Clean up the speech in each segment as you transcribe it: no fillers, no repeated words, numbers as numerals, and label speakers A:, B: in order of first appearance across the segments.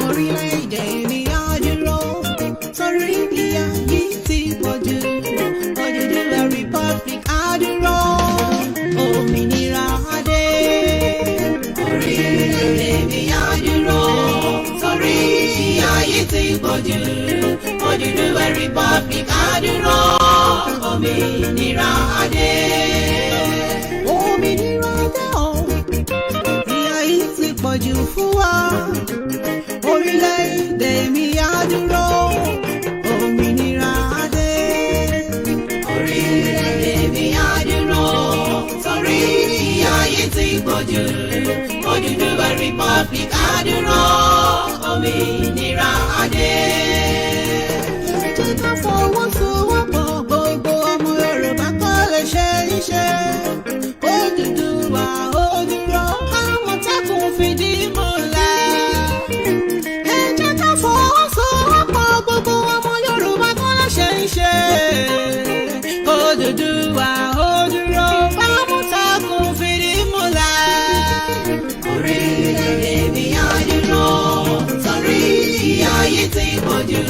A: Orílẹ̀-èdè mi á dúró, torí ìyà yìí ti pọ̀ jù. Odùduwà Republic á dúró, òmìnira á dé. Orílẹ̀-èdè mi á dúró, torí ìyà yìí ti pọ̀ jù. Odùduwà Republic á dúró, òmìnira á dé. Òmìnira dé o, ìyà yìí ti pọ̀ jù fún wa. Orílẹ̀-èdè mi á dúró, òmìnira á dé. Orílẹ̀-èdè mi á dúró, torí ìyà yìí ti pọ̀ jù. Odùduwà Republic á dúró, òmìnira á dé. Ẹ jẹ́ ká fọwọ́sowọ́pọ̀, gbogbo ọmọ Yorùbá kó lè ṣe iṣẹ́. Odùduwà ó dúró, Àmọ̀tẹ́kùn fìdí múlẹ̀. Ẹ jẹ́ ká fọwọ́sowọ́pọ̀, gbogbo ọmọ Yorùbá kó lè ṣe iṣẹ́. Odùduwà ó dúró, Àmọ̀tẹ́kùn fìdí múlẹ̀. Orílẹ̀-èdè mi á dúró, torí ìyà yìí ti pọ̀ jù.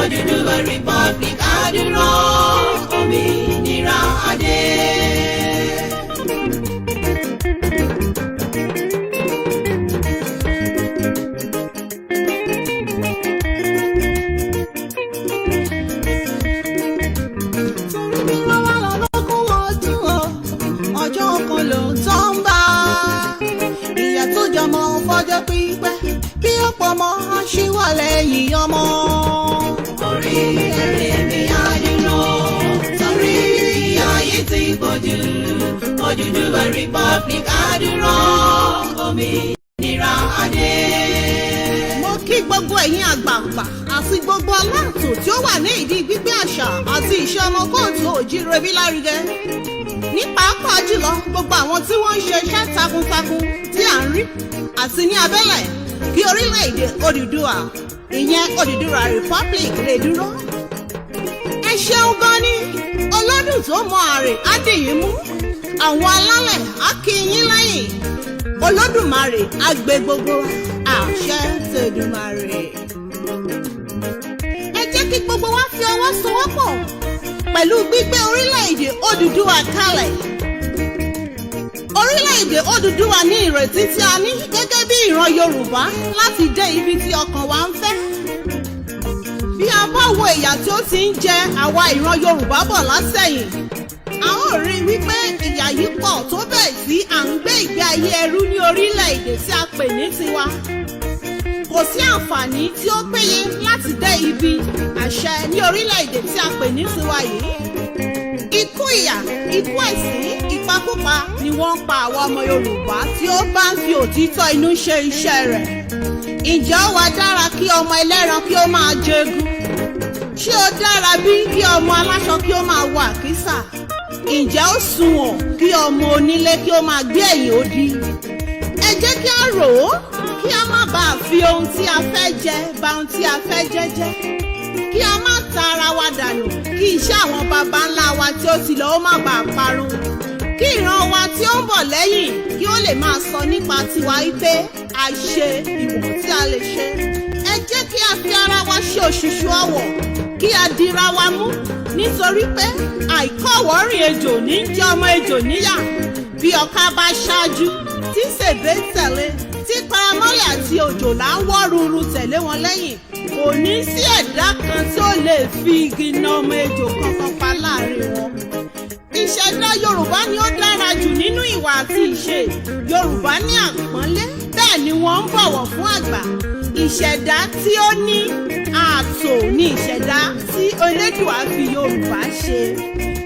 A: Odùduwà Republic á dúró, òmìnira á dé. Torí bí wọ́n wá lọ lógún ọdún o, ọjọ́ kan ló ń tọ́ ń bá. Ìyà tó jọmọ fọjọ́ pípẹ́, bí ó pọ̀ mọ́ aṣíwá lẹ́yìn ọmọ. Orílẹ̀-èdè mi á dúró, torí ìyà yìí ti pọ̀ jù. Odùduwà Republic á dúró, òmìnira á dé.
B: Mo kí gbogbo ẹ̀yin àgbààgbà àti gbogbo aláàtò tí ó wà ní ìdí gbígbé àṣà àti ìṣe ọmọ káàárọ̀ oòjíire bí lárugẹ, ní pàápàá jùlọ gbogbo àwọn tí wọ́n ń ṣe iṣẹ́ takuntakun tí à ń rí àti ní abẹ́lẹ̀ kí orílẹ̀-èdè Odùduwà, ìyẹn Odùduwà Republic, lè dúró. Ẹ ṣeun gan ni. Ọlọ́dún tó mọ àrè á dìyín mú, àwọn alálẹ̀ á kí yín lẹ́yìn, Olódùmarè á gbé gbogbo wa. Àṣẹ tèdùmarè. Ẹ jẹ́ kí gbogbo wa fi ọwọ́ sowọ́pọ̀ pẹ̀lú gbígbé orílẹ̀-èdè Odùduwà kalẹ̀. Orílẹ̀-èdè Odùduwà ní ìrètí tí a ní gẹ́gẹ́ bí ìran Yorùbá láti dé ibi tí ọkàn wa ń fẹ́. Bí a bá wo ìyà tí ó ti ń jẹ àwa ìran Yorùbá bọ̀ látẹ̀yìn, a ó rí i wípé ìyà yìí pọ̀ tó bẹ́ẹ̀ tí à ń gbé ìgbé ayé ẹrú ní orílẹ̀-èdè tí a pè ní tiwa. Kò sí àǹfààní tí ó péye láti dé ibi àṣẹ ní orílẹ̀-èdè tí a pè ní tiwa yìí. Ikú ìyà, ikú ẹ̀sín, ìpakúpa ni wọ́n ń pa àwọn ọmọ Yorùbá tí ó bá ń fi òtítọ́ inú ṣe iṣẹ́ rẹ̀. Ǹjẹ́ ó wá dára kí ọmọ ẹlẹ́ran kí ó máa jẹgun? Ṣé ó dára bí kí ọmọ aláṣọ kí ó máa wọ àkísà? Ǹjẹ́ ó sunwọ̀n kí ọmọ onílé kí ó máa gbé ẹ̀yìn odi? Ẹ jẹ́ kí a rò ó, kí a má bàa fi ohun tí a fẹ́ jẹ bà ohun tí a fẹ́ jẹ́ jẹ́, kí a má ta ara wa dànù, kí iṣẹ́ àwọn baba ńlá wa tí ó ti lọ ó má bàa parun, kí ìran wa tí ó ń bọ̀ lẹ́yìn kí ó lè máa sọ nípa tiwa wípé a ṣe ìwọ̀n tí a lè ṣe. Ẹ jẹ́ kí a fi ara wa ṣe òṣùṣù ọwọ̀, kí a dira wa mú, nítorí pé àìkọ́wọ̀ọ́rìn ejò ní jẹ́ ọmọ ejò níyà. Bí ọ̀ka bá ṣáájú, tí sèbé tẹ̀lé, tí paramọ́lẹ̀ àti òjòlá ń wọ́ ruru tẹ̀lé wọn lẹ́yìn, kò ní sí ẹ̀dá kan tí ó lè fi igi na ọmọ ejò kankan pa láàrin wọn. Ìṣẹ̀dá Yorùbá ni ó dára jù nínú ìwà àti ìṣe. Yorùbá ní àpọ́nlé, bẹ́ẹ̀ ni wọ́n ń bọ̀wọ̀ fún àgbà. Ìṣẹ̀dá tí ó ní ààtò ní ìṣẹ̀dá tí Elédùà fi Yorùbá ṣe.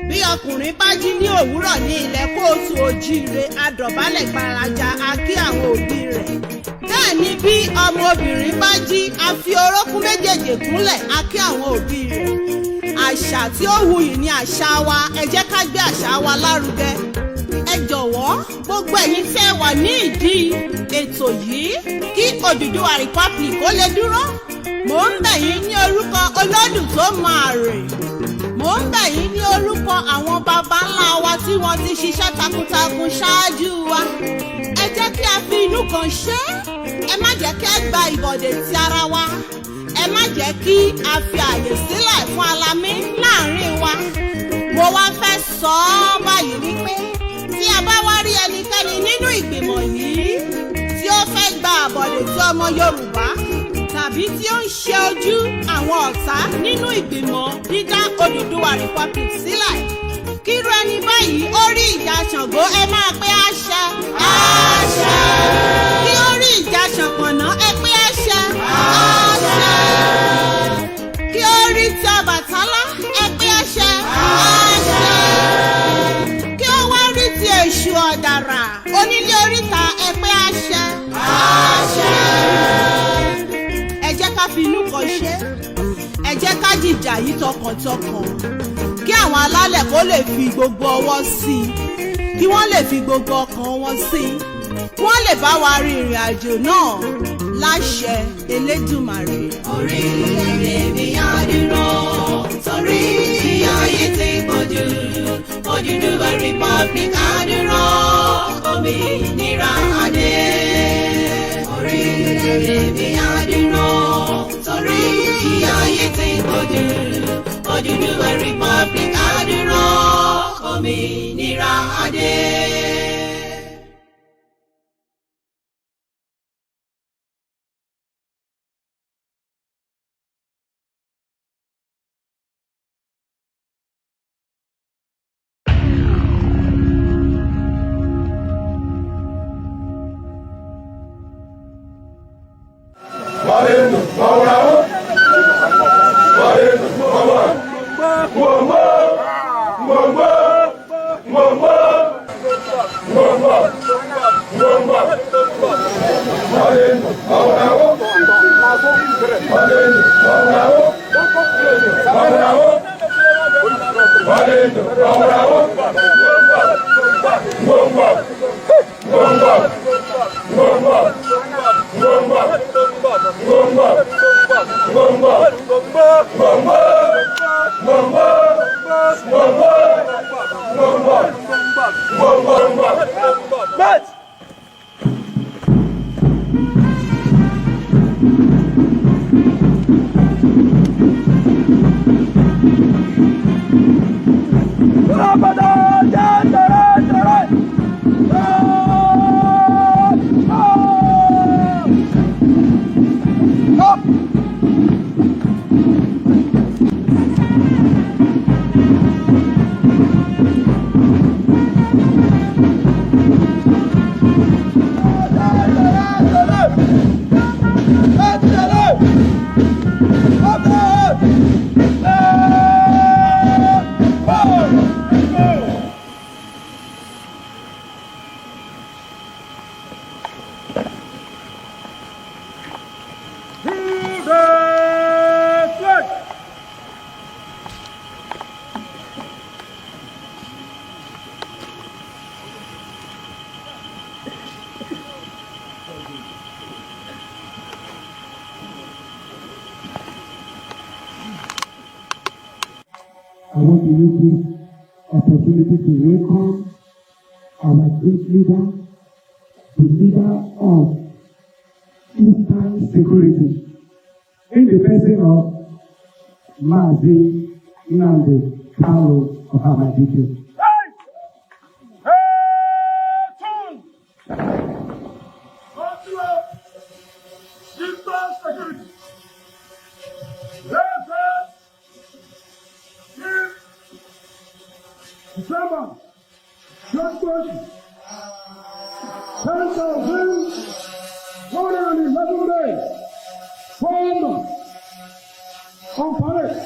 B: Bí ọkùnrin bá jí ní òwúrọ̀ ní ilẹ̀ káàárọ̀ oòjíire, adọ̀bálẹ̀ gbalaja, a kí àwọn òbí rẹ̀. Bẹ́ẹ̀ ni bí ọmọbìnrin bá jí, a fi orókún méjèèjì kúnlẹ̀, a kí àwọn òbí rẹ̀. Àṣà tí ó wuyì ní àṣà wa. Ẹ jẹ́ ká gbé àṣà wa lárugẹ. Ẹ jọ̀wọ́, gbogbo ẹ̀yin tẹ́ wà ní ìdí ètò yìí kí Odùduwà Republic ó lè dúró, mo Mò ń bẹ̀ yín ní orúkọ Olódù tó máa rè. Mò ń bẹ̀ yín ní orúkọ àwọn baba ńlá wa tí wọ́n ti ṣiṣẹ́ takuntakun ṣáájú wa. Ẹ jẹ́ kí a fi inú kan ṣe é. Ẹ má jẹ́ kí a gba ìbọ̀dè ti ara wa. Ẹ má jẹ́ kí a fi àyè sílẹ̀ fún alamí láàrin wa. Mo wá fẹ́ sọ ọ́ báyìí wípé tí a bá wá rí ẹnikẹ́ni nínú ìgbìmọ̀ yìí tí ó fẹ́ gba àbọ̀dè tí ọmọ Yorùbá tàbí tí ó ń ṣe ojú àwọn ọ̀tá nínú ìgbìmọ̀ dídá Odùduwà Republic sílẹ̀, kírú ẹni báyìí ó rí ìjà Ṣàngó, ẹ máa pé àṣẹ, àṣẹ. Kí ó rí ìjà Ṣànpọ̀nná, ẹ pé àṣẹ, àṣẹ. Kí ó rí ti Ọbàtálá, ẹ pé àṣẹ, àṣẹ. Kí ó wá rí ti Èṣù Ọ̀dàrà onílé oríta, ẹ pé àṣẹ, àṣẹ. Ẹ jẹ́ ká fi inú kan ṣe, ẹ jẹ́ ká jìjà yìí tọkàntọkàn, kí àwọn alálẹ̀ kó lè fi gbogbo ọwọ́ sí i, kí wọ́n lè fi gbogbo ọkàn wọn sí i, kí wọ́n lè bá wa rin ìrìn àjò náà láṣẹ Elédùmarè.
A: Orílẹ̀-èdè mi á dúró torí ayé ti pọ̀jù. Odùduwà Republic á dúró, òmìnira á dé. Orílẹ̀-èdè mi á dúró torí ayé ti pọ̀jù. Odùduwà Republic á dúró, òmìnira á dé.
C: I want to use this opportunity to welcome our great leader, the leader of Eastern Security, in the person of Mazi Nnamdi Kanu of Hamadike.
D: December 20, 10,111 days from on parade.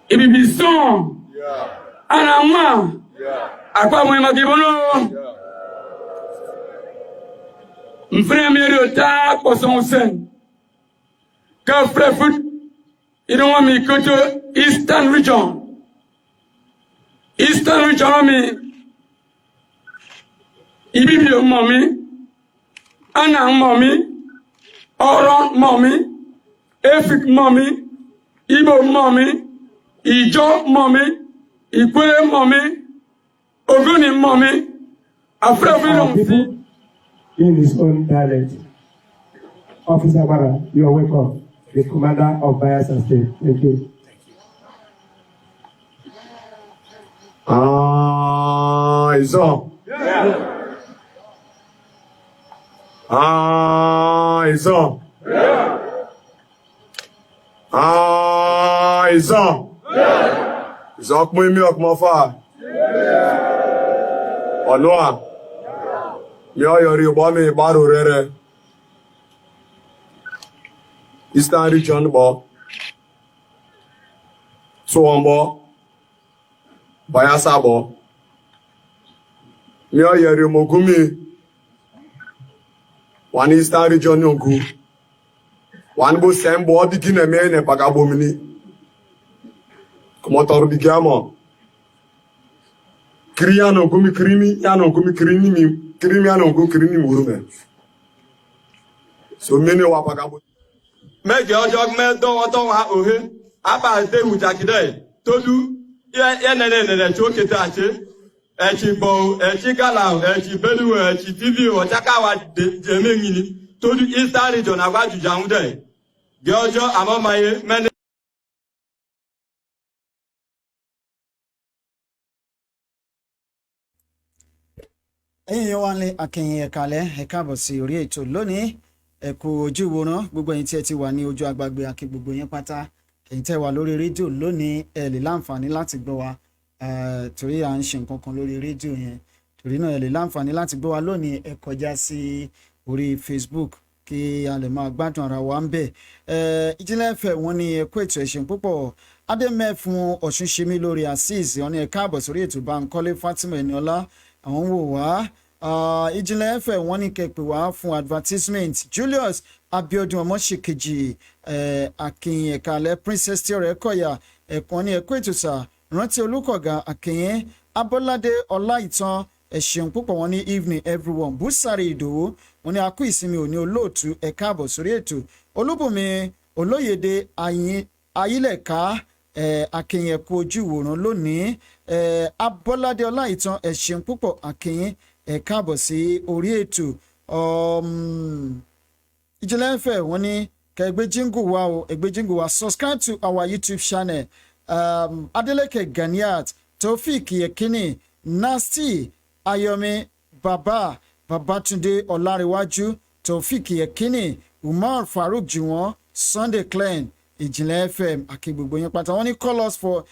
E: Ibibison. Anama. Akwa mwe makibono. Mfrère mi ta poisson sen. Ka frère foot. Idon mi koto Eastern Region. Eastern Region mi. Ibibi mọ mi. Ana mọ mi. Ọ̀rọ̀ mọ mi. Efik mọ mi. Igbo mọ mi. Ìjọ mọ mi. Ìpele mọ mi. Ogoni mọ mi. Afrẹ́fẹ́
C: Our people in his own dialect. Officer Wara, you are welcome. The commander of Bayelsa State. Thank you.
F: Ah, Izon. Ah, Izon. Ah, Izon. Izon kún mi ọkùnrin fa. Ọ̀nùà. Mi ọ̀yọ̀rí ọ̀bọ̀ mi ìbárò rẹ̀rẹ̀. Eastern Region bọ̀. Tụwọ̀n bọ̀. Bayelsa bọ̀. Mi ọ̀yọ̀rí ọmọgún mi. Wà ní Eastern Region ní Ogun. Wà ní bó sẹ́ ń bọ̀ bí kí nà mí ẹ̀ pàkà bomi ní. Kọmọtọrọ bí kí á mọ̀. Kiri ya na ogun mi kiri mi ya na ogun mi kiri ni mi kiri mi ya na ogun kiri ni mi wúru mẹ́. So mi ni wà pàkà bomi.
G: Mẹ́jọ ọjọ́ mẹ́dọ́wọ́tọ́wọ́ òhe abàdé wùjàkìdẹ́ tódú yẹ́nẹ̀nẹ̀nẹ̀ tí ó kété àti ẹ̀chì gbọ̀ ẹ̀chì gala ẹ̀chì benue ẹ̀chì tv ọ̀chákáwà dèmé yìí tódú Eastern Region àgbàjùjà ń dẹ̀ gẹ́ ọjọ́ àmọ́máyé mẹ́ni.
H: Ẹ̀yin èèyàn wa ní akẹyìn ẹ̀kalẹ̀, ẹ káàbọ̀ sí orí ètò lónìí. Ẹ kú ojú ìwòran gbogbo ẹ̀yin tí ẹ ti wà ní ojú agbágbé, akí gbogbo yín pátá. Ẹ̀yin tẹ́ wà lórí rédíò lónìí, ẹ lè láǹfààní láti gbọ́ wa torí à ń ṣe nǹkan kan lórí rédíò yẹn. Torí náà, ẹ lè láǹfààní láti gbọ́ wa lónìí. Ẹ kọjá sí orí Facebook kí a lè máa gbádùn ara wa ń bẹ̀. Ìjìnlẹ̀ ẹ̀fẹ̀ wọn ni ẹ kú ètò, ẹ̀ṣẹ̀ púpọ̀. Adémẹ́fun Ọ̀ṣunṣemi lórí Azeez wọn ni ẹ káàbọ̀ sórí ètò. Bankole Fatima Eniola, àwọn ń wò wá. Ìjìnlẹ̀ ẹ̀fẹ̀ wọ́n ní kẹ́ pè wá fún advertisement. Julius Abiodun Ọmọṣèkejì, Akin ẹ̀kalẹ̀. Princess Tíọ̀rẹ́ Kọ̀yà ẹ̀kan ní ẹ̀kọ́ ètò sà. Rántí Olùkọ̀gà Akínyìn Abọ́ládé Ọláìtàn, ẹ ṣeun púpọ̀. Wọ́n ní evening everyone. Búsàrì Ìdòwú wọ́n ní akú ìsinmi òní olóòtú, ẹ káàbọ̀ sórí ètò. Olúbùnmi Olóyèdè Ayílẹ̀ká, Akínyìn, ẹ̀kú ojú ìwòran lónìí. Abọ́ládé Ọláìtàn, ẹ ṣeun púpọ̀. Akínyìn, ẹ káàbọ̀ sí orí ètò. Ìjìnlẹ̀ ẹ̀fẹ̀ wọ́n ní kẹgbẹ́ jingle wa o, ẹgbẹ́ jingle wa. Subscribe to our YouTube channel. Adeleke Ganiat, Taofik Yekini, Nasty Ayomi, Baba Babatunde Ọlárẹ̀wájú, Taofik Yekini, Umar Farouk Juwon, Sunday Klein, Ìjìnlẹ̀ FM, àkí gbogbo yín pátá. Wọ́n ní call us for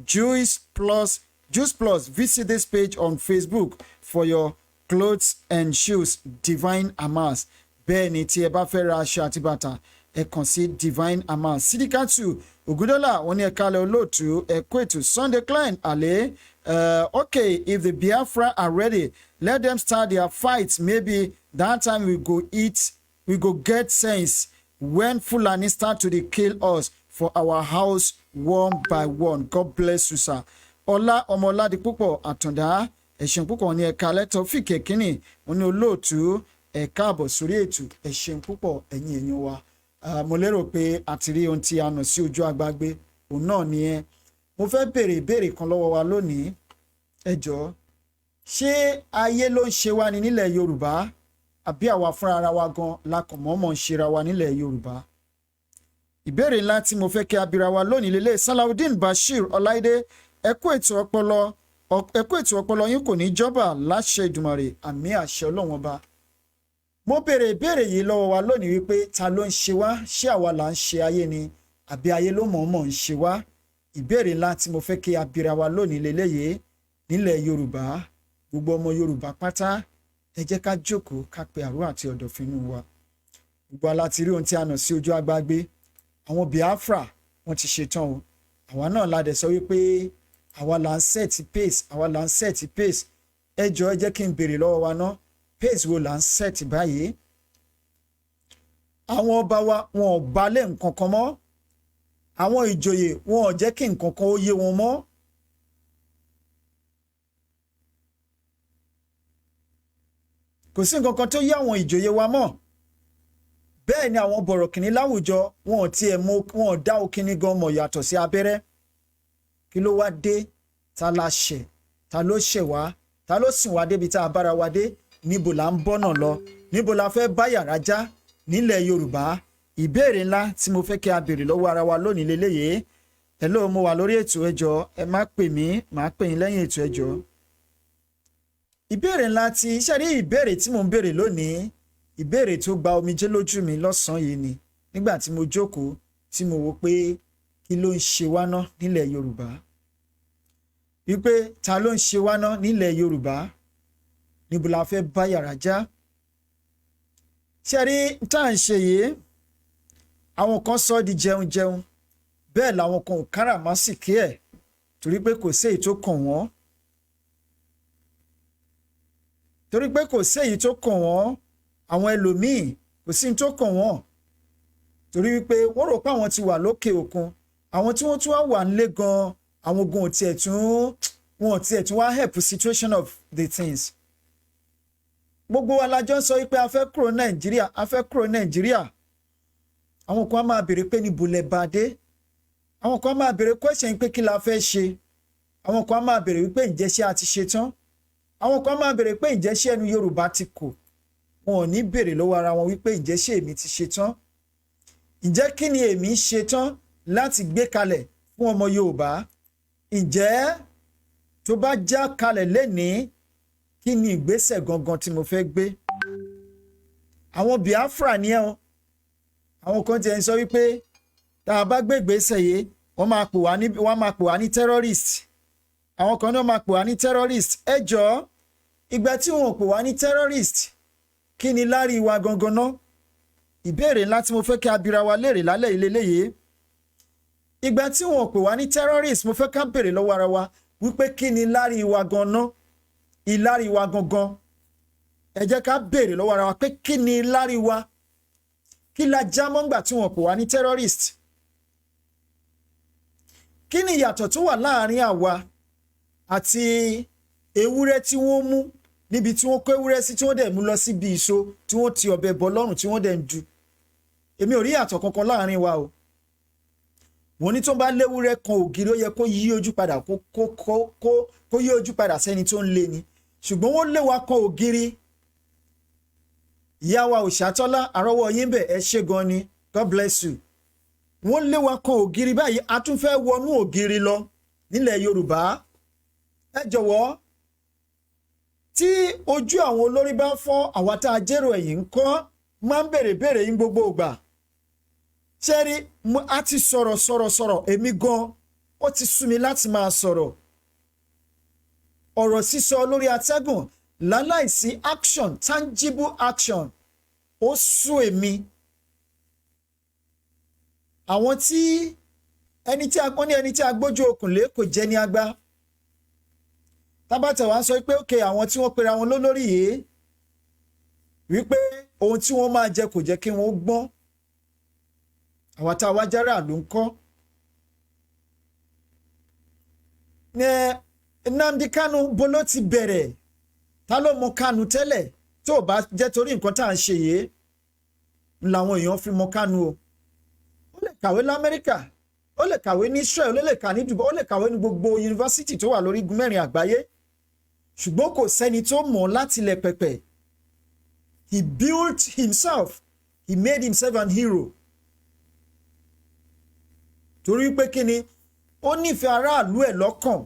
H: Juice Plus. Juice Plus, visit this page on Facebook for your clothes and shoes. Divine Amas. Bẹ́ẹ̀ ni, tí ẹ bá fẹ́ ra aṣọ àti bàtà, ẹ kàn sí Divine Amas. Sidikatu Ogundola, wọ́n ní ẹ káalẹ́ olóòtú, ẹ kú ètò. Sunday Klein Ale, okay, if the Biafra are ready, let them start their fight. Maybe that time we go get sense when Fulani start to dey kill us for our house one by one. God bless you, sir. Ọlá Ọmọládipúpọ̀ Àtàndá, ẹ ṣeun púpọ̀ ní. Ẹ káalẹ́. Taofik Ekínì, wọ́n ní olóòtú, ẹ káàbọ̀ sórí ètò. Ẹ ṣeun púpọ̀, ẹ̀yin èèyàn wa. Mo lérò pé a ti rí ohun tí a nà sí ojú agbágbé, òun náà ni ẹ. Mo fẹ́ béèrè ìbéèrè kan lọ́wọ́ wa lónìí. Ẹ jọ̀ọ́, ṣé ayé ló ń ṣe wá ní nílẹ̀ Yorùbá, àbí àwa fúnra ara wa gan la kàn mọ̀ọ́mọ̀ ń ṣera wa nílẹ̀ Yorùbá? Ìbéèrè ńlá tí mo fẹ́ kí a bira wa lónìí lélẹ̀. Salawudeen Bashir Ọláìdé, ẹ kú ètò ọpọlọ, ẹ kú ètò ọpọlọ yín kò ní jọba láṣẹ Ìdùmarè. Àmín, àṣẹ Ọlọ́wọ́n Ọba. Mo béèrè ìbéèrè yìí lọ́wọ́ wa lónìí wípé ta ló ń ṣe wá? Ṣé àwa là ń ṣe ayé ni, àbí ayé ló mọ̀ọ́mọ̀ ń ṣe wá? Ìbéèrè ńlá tí mo fẹ́ kí a bira wa lónìí lélẹ́yìí. Nílẹ̀ Yorùbá, gbogbo ọmọ Yorùbá pátá, ẹ jẹ́ ká jókòó, ká pe àrò àti ọ̀dọ̀fínú wa. Gbogbo ala ti rí ohun tí a nà sí ojú agbágbé. Àwọn Biafra, wọ́n ti ṣetán o. Àwa náà la dẹ̀ sọ wípé àwa là ń set pace, àwa là ń set pace. Ẹ jọ̀ọ́, ẹ jẹ́ kí n béèrè lọ́wọ́ wa ná, pace wo là ń set báyìí? Àwọn ọba wa, wọn ò balẹ̀ nǹkan kan mọ́. Àwọn ìjòyè, wọn ò jẹ́ kí nǹkan kan ó yé wọn mọ́. Kò sí nǹkan kan tó yé àwọn ìjòyè wa mọ́. Bẹ́ẹ̀ ni àwọn bọ̀rọ̀kìnní láwùjọ, wọn ò tiẹ̀ mú, wọn ò dá òkìní gan mọ̀ yàtọ̀ sí abẹ́rẹ́. Kí ló wá dé? Ta la ṣẹ̀? Ta ló ṣẹ̀ wá? Ta ló sìn wá débi tá a bára wa dé? Níbo là ń bọ́nà lọ? Níbo la fẹ́ bá yàrá já nílẹ̀ Yorùbá? Ìbéèrè ńlá tí mo fẹ́ kí a béèrè lọ́wọ́ ara wa lónìí lélẹ́yìí. Hello, mo wà lórí ètò, ẹ jọ̀ọ́, ẹ má pè mí, màá pè yín lẹ́yìn ètò, ẹ jọ̀ọ́. Ìbéèrè ńlá tí iṣẹ́ rí, ìbéèrè tí mò ń béèrè lónìí, ìbéèrè tó gba omijé lójú mi lọ́sàn-án yìí ni nígbà tí mo jókòó, tí mo wò pé kí ló ń ṣe wá ná nílẹ̀ Yorùbá, wípé ta ló ń ṣe wá ná nílẹ̀ Yorùbá? Níbo la fẹ́ bá yàrá já? Ṣe rí tá à ń ṣe yìí, àwọn kan sọ ọ́ di jẹun jẹun, bẹ́ẹ̀ làwọn kan ò káràmásìkí ẹ̀, torí pé kò sí èyí tó kàn wọ́n, torí pé kò sí èyí tó kàn wọ́n. Àwọn ẹlòmíì, kò sí ní tó kàn wọ́n, torí wípé wọ́n rò pé àwọn ti wà lókè òkun. Àwọn tí wọ́n tún wá wà nílé gan, àwọn ogun ò tiẹ̀ tún, wọn ò tiẹ̀ tún wá help situation of the things. Gbogbo wa la jọ ń sọ wípé a fẹ́ kúrò Nàìjíríà, a fẹ́ kúrò Nàìjíríà. Àwọn kan á máa béèrè pé níbo lẹ bá dé. Àwọn kan á máa béèrè question pé kí la fẹ́ ṣe. Àwọn kan á máa béèrè wípé ǹjẹ́ ṣé a ti ṣe tán? Àwọn kan á máa béèrè pé ǹjẹ́ ṣé ẹnu Yorùbá ti kò? Wọn ò ní béèrè lọ́wọ́ ara wọn wípé ǹjẹ́ ṣé èmi ti ṣe tán? Ǹjẹ́ kí ni èmi ṣe tán láti gbé kalẹ̀ fún ọmọ Yorùbá? Ǹjẹ́ tó bá já kalẹ̀ lénìí, kí ni ìgbésẹ̀ gangan tí mo fẹ́ gbé? Àwọn Biafra ni ẹ o. Àwọn kan tiẹ̀ ń sọ wípé tá a bá gbé ìgbésẹ̀ yìí, wọ́n máa pè wá ní terrorist. Àwọn kan náà máa pè wá ní terrorist. Ẹ jọ̀ọ́, ìgbà tí wọn ò pè wá ní terrorist, kí ni lárí wa gangan ná? Ìbéèrè ńlá tí mo fẹ́ kí a bira wa léèrè lálẹ́ ilé léyìí. Ìgbà tí wọn ò pè wá ní terrorist, mo fẹ́ ká béèrè lọ́wọ́ ara wa wípé kí ni lárí wa gan ná? Ìlárí wa gangan, ẹ jẹ́ ká béèrè lọ́wọ́ ara wa pé kí ni lárí wa? Kí la já mọ́ ńgbà tí wọn pè wá ní terrorist? Kí ni ìyàtọ̀ tó wà láàrin àwa àti ewúrẹ́ tí wọ́n mú níbi tí wọ́n kó ewúrẹ́ sí, tí wọ́n dẹ̀ mú lọ síbi ìso, tí wọ́n ti ọ̀bẹ bọ́ lọ́rùn, tí wọ́n dẹ̀ ń du? Èmi ò rí ìyàtọ̀ kankan láàrin wa o. Wọ́n ní tó bá léwúrẹ́ kan ògiri, ó yẹ kó yí ojú padà, kó yí ojú padà sẹ́ni tó ń lé ni, ṣùgbọ́n wọ́n lé wa kan ògiri. Ìyá wa Òṣàtọ́lá, àrọ́wọ́ yín bẹ̀, ẹ ṣé gan ni, God bless you. Wọ́n lé wa kan ògiri báyìí, a tún fẹ́ wọnú ògiri lọ nílẹ̀ Yorùbá. Ẹ jọ̀wọ́, tí ojú àwọn olórí bá fọ́, àwa tá a jẹ́rò ẹ̀yìn ń kọ́. Máa ń béèrè béèrè yín gbogbo ìgbà. Ṣé rí, a ti sọ̀rọ̀ sọ̀rọ̀ sọ̀rọ̀. Èmi gan, ó ti sú mi láti máa sọ̀rọ̀. Ọ̀rọ̀ sísọ lórí atẹ́gùn láláìsí action, tangible action, ó sú èmi. Àwọn tí ẹni tí a wọ́n ní, ẹni tí a gbójú okùn lé kò jẹ́ ní agbá. Tábàtà wa sọ pé òkè, àwọn tí wọ́n pera wọn lólórí yìí, wípé ohun tí wọ́n máa jẹ kò jẹ́ kí wọ́n gbọ́n. Àwọn tá a wá jára ló ń kọ́ ní Nnamdi Kanu. Bolo ti bẹ̀rẹ̀? Ta ló mọ Kanu tẹ́lẹ̀, tó o bá jẹ́ torí nǹkan tá à ń ṣe yìí làwọn èèyàn fi mọ Kanu o? Ó lè kàwé lamẹ́ríkà, ó lè kàwé ní Israel, ó lè kà ní Dubai, ó lè kàwé ní gbogbo yunifásitì tó wà lórí igun mẹ́rin àgbáyé, ṣùgbọ́n kò sẹ́ni tó mọ̀ láti lẹ̀ pẹ̀pẹ̀. He built himself, he made himself an hero. Torí pé kí ni? Ó nífẹ̀ẹ́ aráàlú ẹ̀ lọ́kàn,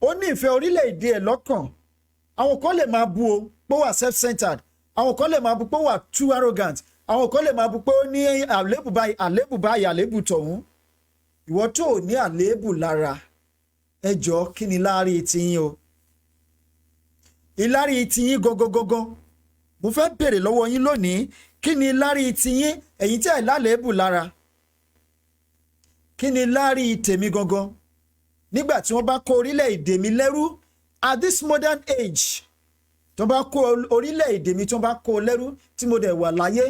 H: ó nífẹ̀ẹ́ orílẹ̀-èdè ẹ̀ lọ́kàn. Àwọn kan lè máa bu o pé ó wà self-centered, àwọn kan lè máa bu pé ó wà too arrogant, àwọn kan lè máa bu pé ó ní àléébù báyìí, àléébù báyìí, àléébù tọ̀hún. Ìwọ tó ò ní àléébù lára, ẹ jọ, kí ni láàrin tiyín o? Ìlárí tiyín gangan, mo fẹ́ bèrè lọ́wọ́ yín lónìí. Kí ni lárí tiyín, ẹ̀yin tí ẹ̀ lálébù lára? Kí ni lárí tèmi gangan nígbà tí wọ́n bá kó orílẹ̀-èdè mi lẹ́rú at this modern age? Tó bá kó orílẹ̀-èdè mi, tó bá kó lẹ́rú, tí mo dẹ̀ wà láyé,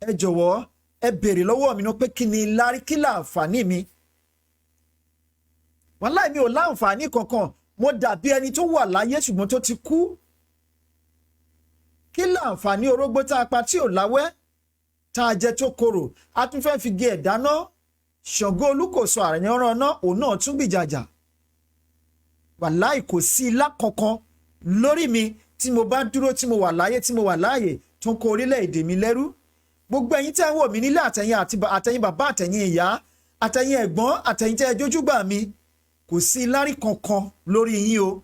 H: ẹ jọ̀wọ́, ẹ bèrè lọ́wọ́ mi náà pé kí ni lárí, kí láǹfààní mi? Wàláì, mi ò láǹfààní kankan. Mo dàbí ẹni tó wà láyé ṣùgbọ́n tó ti kú. Kí láǹfààní orógbó tá a pa tí ò láwẹ́, tá a jẹ tó korò, a tún fẹ́ fi gé ẹ̀ dáná? Ṣàngó Olúkòso àyànràn náà, òun náà tún gbìjàjà. Wàláì, kò sí ilá kankan lórí mi tí mo bá dúró, tí mo wà láyé, tí mo wà láàyè, tó ń kó orílẹ̀-èdè mi lẹ́rú. Gbogbo ẹ̀yin tẹ́ ń wò mí nílé, àtẹ̀yin àti àtẹ̀yin bàbá, àtẹ̀yin ìyá, àtẹ̀yin ẹ̀gbọ́n, àtẹ̀yin tẹ́ ẹ jójúgbà mi, kò sí lárí kankan lórí yín o.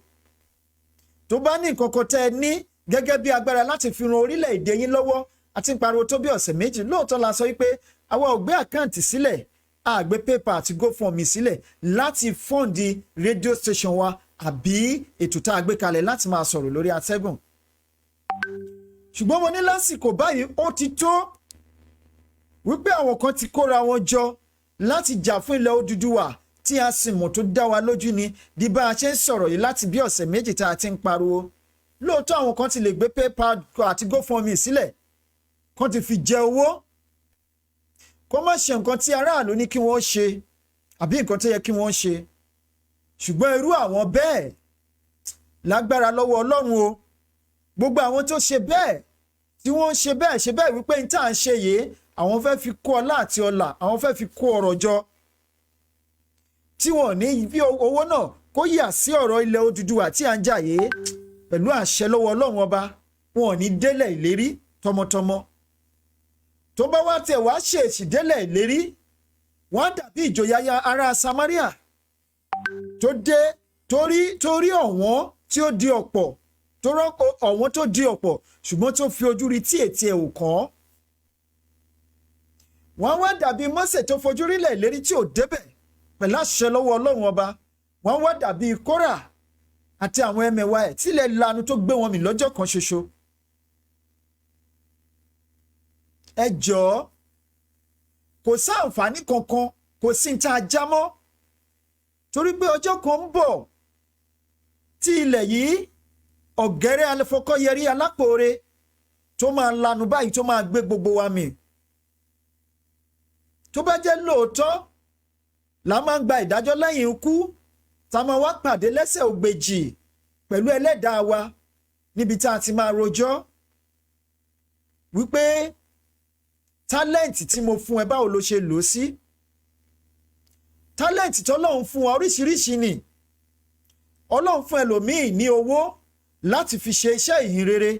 H: Tó bá ní nǹkan kan tẹ́ ẹ ní gẹ́gẹ́ bí agbára láti fi ran orílẹ̀-èdè yín lọ́wọ́, àti ń pariwo tó bí ọ̀sẹ̀ 2. Lóòótọ́ la sọ wípé àwa ò gbé account sílẹ̀, a gbé PayPal àti GoFundMe sílẹ̀ láti fund radio station wa àbí ètò tá a gbé kalẹ̀ láti máa sọ̀rọ̀ lórí atẹ́gùn. Ṣùgbọ́n mo ní lásìkò báyìí, ó ti tó wípé àwọn kan ti kóra wọn jọ láti jà fún ilẹ̀ Odùduwà, tí a sì mọ̀ tó dá wa lójú ni di bá a ṣe ń sọ̀rọ̀ yìí láti bí ọ̀sẹ̀ 2 tá a ti ń pariwo. Lóòótọ́, àwọn kan ti lè gbé PayPal àti GoFundMe sílẹ̀, kan ti fi jẹ owó, kó má ṣe nǹkan tí aráàlú ní kí wọ́n ṣe àbí nǹkan tó yẹ kí wọ́n ṣe. Ṣùgbọ́n irú àwọn bẹ́ẹ̀, lágbára lọ́wọ́ Ọlọ́run o, gbogbo àwọn tó ṣe bẹ́ẹ̀, tí wọ́n ń ṣe bẹ́ẹ̀, ṣe bẹ́ẹ̀ wípé n tá à ń ṣe yìí, àwọn fẹ́ fi kó ọlá àti ọlà, àwọn fẹ́ fi kó ọrọ̀ jọ, tí wọ́n ní bí owó náà kó yà sí ọ̀rọ̀ ilẹ̀ Odùduwà tí à ń jà yìí, pẹ̀lú àṣẹ lọ́wọ́ Ọlọ́run Ọba, wọn ò ní délẹ̀ ìlérí tọmọtọmọ. Tó bá wá tẹ̀ wá ṣèèṣì délẹ̀ ìlérí, wọ́n á dàbí ìjòyè ará Samaria tó dé torí ọ̀wọ́n tí ó di ọ̀pọ̀, tó rọ́pò ọ̀wọ́n tó di ọ̀pọ̀, ṣùgbọ́n tó fi ojú rí tí ètí ẹ̀ ò kàn. Wọ́n wá dàbí Mósè tó fojú rílẹ̀ ìlérí tí ò débẹ̀. Pẹ̀lú àṣẹ lọ́wọ́ Ọlọ́run Ọba, wọ́n wá dàbí Kórà àti àwọn ẹmẹ̀wà ẹ̀ tílẹ̀ lanu tó gbé wọn mì lọ́jọ́ kan ṣoṣo. Ẹ jọ̀ọ́, kò sáǹfààní kankan, kò sí ní tá a já mọ́, torí pé ọjọ́ kan ń bọ̀ tí ilẹ̀ yìí, ọ̀gẹ́rẹ́ alẹ́fọkọ́yẹrí alápòore tó máa lanu báyìí, tó máa gbé gbogbo wa mì. Tó bá jẹ́ lóòótọ́ la máa ń gba ìdájọ́ lẹ́yìn ikú, tá a máa wá pàdé lẹ́sẹ̀ ògbèjì pẹ̀lú ẹlẹ́dàá wa níbi tá a ti máa rojọ́ wípé tálẹ́ǹtì tí mo fún ẹ, báwo ló ṣe lò ó sí? Tálẹ́ǹtì tọ́lọ́run fún wa oríṣiríṣi ni. Ọlọ́run fún ẹlòmíì ní owó láti fi ṣe iṣẹ́ ìhìn rere,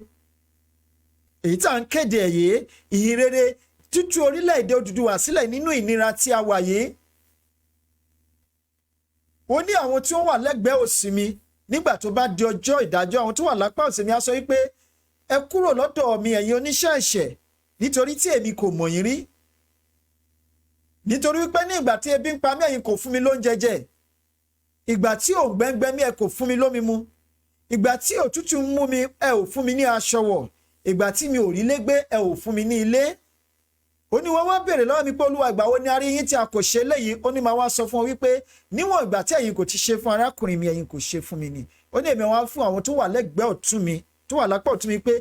H: èyí tá à ń kéde ẹ̀yẹ ìhìn rere, tútù orílẹ̀-èdè Odùduwà sílẹ̀ nínú ìnira tí a wà yìí. Ó ní àwọn tí ó wà lẹ́gbẹ̀ẹ́ òsì mi nígbà tó bá di ọjọ́ ìdájọ́, àwọn tó wà lápá òsì mi á sọ wípé Ẹ kúrò lọ́dọ̀ mi, ẹ̀yin oníṣẹ́ ẹ̀ṣẹ̀, nítorí tí èmi kò mọ̀ yín rí. Nítorí wípé ní ìgbà tí ebi ń pa mí, ẹ̀yin kò fún mi lóúnjẹ jẹ. Ìgbà tí òǹgbẹ ń gbẹ mí, ẹ kò fún mi lómi mu. Ìgbà tí òtútù ń mú mi, ẹ ò fún mi ní aṣọ wọ̀. Ìgbà tí mi ò rí ilé gbé, ẹ ò fún mi ní ilé. Ó ní wọ́n wá béèrè lọ́wọ́ mi pé, "Olúwa, ìgbà wo ni a rí yín tí a kò ṣe léyìí?" Ó ní màá wá sọ fún ọ wípé níwọ̀n ìgbà tí ẹ̀yin kò ti ṣe fún arákùnrin mi, ẹ̀yin kò ṣe fún mi ni. Ó ní èmi wá fún àwọn tó wà lẹ́gbẹ̀ẹ́ ọ̀tún mi, tó wà lápá ọ̀tún mi pé,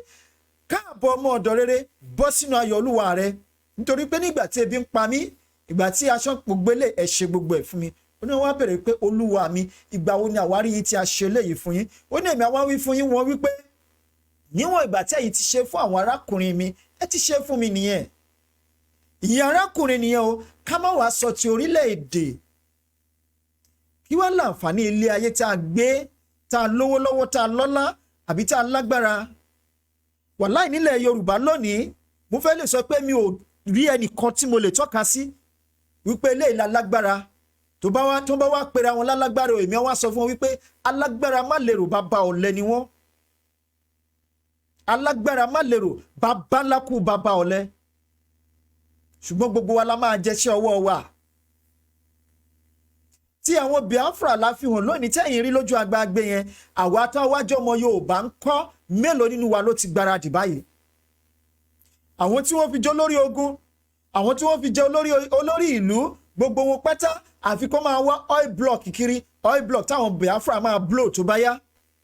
H: "Káàbọ̀, ọmọ ọ̀dọ̀ rere, bọ́ sínú ayọ̀ olúwa rẹ, nítorí pé nígbà tí ebi ń pa mí, ìgbà tí aṣọ gbogbo ẹ ṣe gbogbo ẹ̀ fún mi." Ó ní wọ́n wá béèrè pé, "Olúwa mi, ìgbà wo ni àwa rí yín tí a ṣe léyìí fún yín?" Ó ní èmi àwa wí fún yín wọ́n wípé níwọ̀n ìgbà tí ẹ̀yin ti ṣe fún àwọn arákùnrin mi, ẹ ti ṣe fún mi nìyẹn. Ìyẹn arákùnrin nìyẹn o. Ká má wàá sọ ti orílẹ̀-èdè. Kí wàá láǹfààní ilé ayé tá a gbé, tá a lówó lọ́wọ́, tá a lọ́lá àbí tá a lágbára? Wàláì, nílẹ̀ Yorùbá lónìí, mo fẹ́ lè sọ pé mi ò rí ẹnìkan tí mo lè tọ́ka sí wípé eléyìí la lágbára. Tó bá wá pera wọn lálágbára, èmi wá sọ fún wọn wípé alágbára má lérò, bàbá ọ̀lẹ ni wọ́n. Alágbára má lérò, bàbá ńlá kú bàbá ọ̀lẹ. Ṣùgbọ́n gbogbo wa la máa jẹṣẹ́ ọwọ́ wa. Tí àwọn Biafra la fi hàn lónìí tẹ́yìn rí lójú agbágbé yẹn, àwa táwájọ́ ọmọ Yorùbá ń kọ́? Mélòó nínú wa ló ti gbáradì báyìí? Àwọn tí wọ́n fi jẹ́ olórí ogun, àwọn tí wọ́n fi jẹ́ olórí ìlú, gbogbo wọn pátá, àfi kó máa wá oil block kiri, oil block táwọn Biafra máa blow tó bá yá,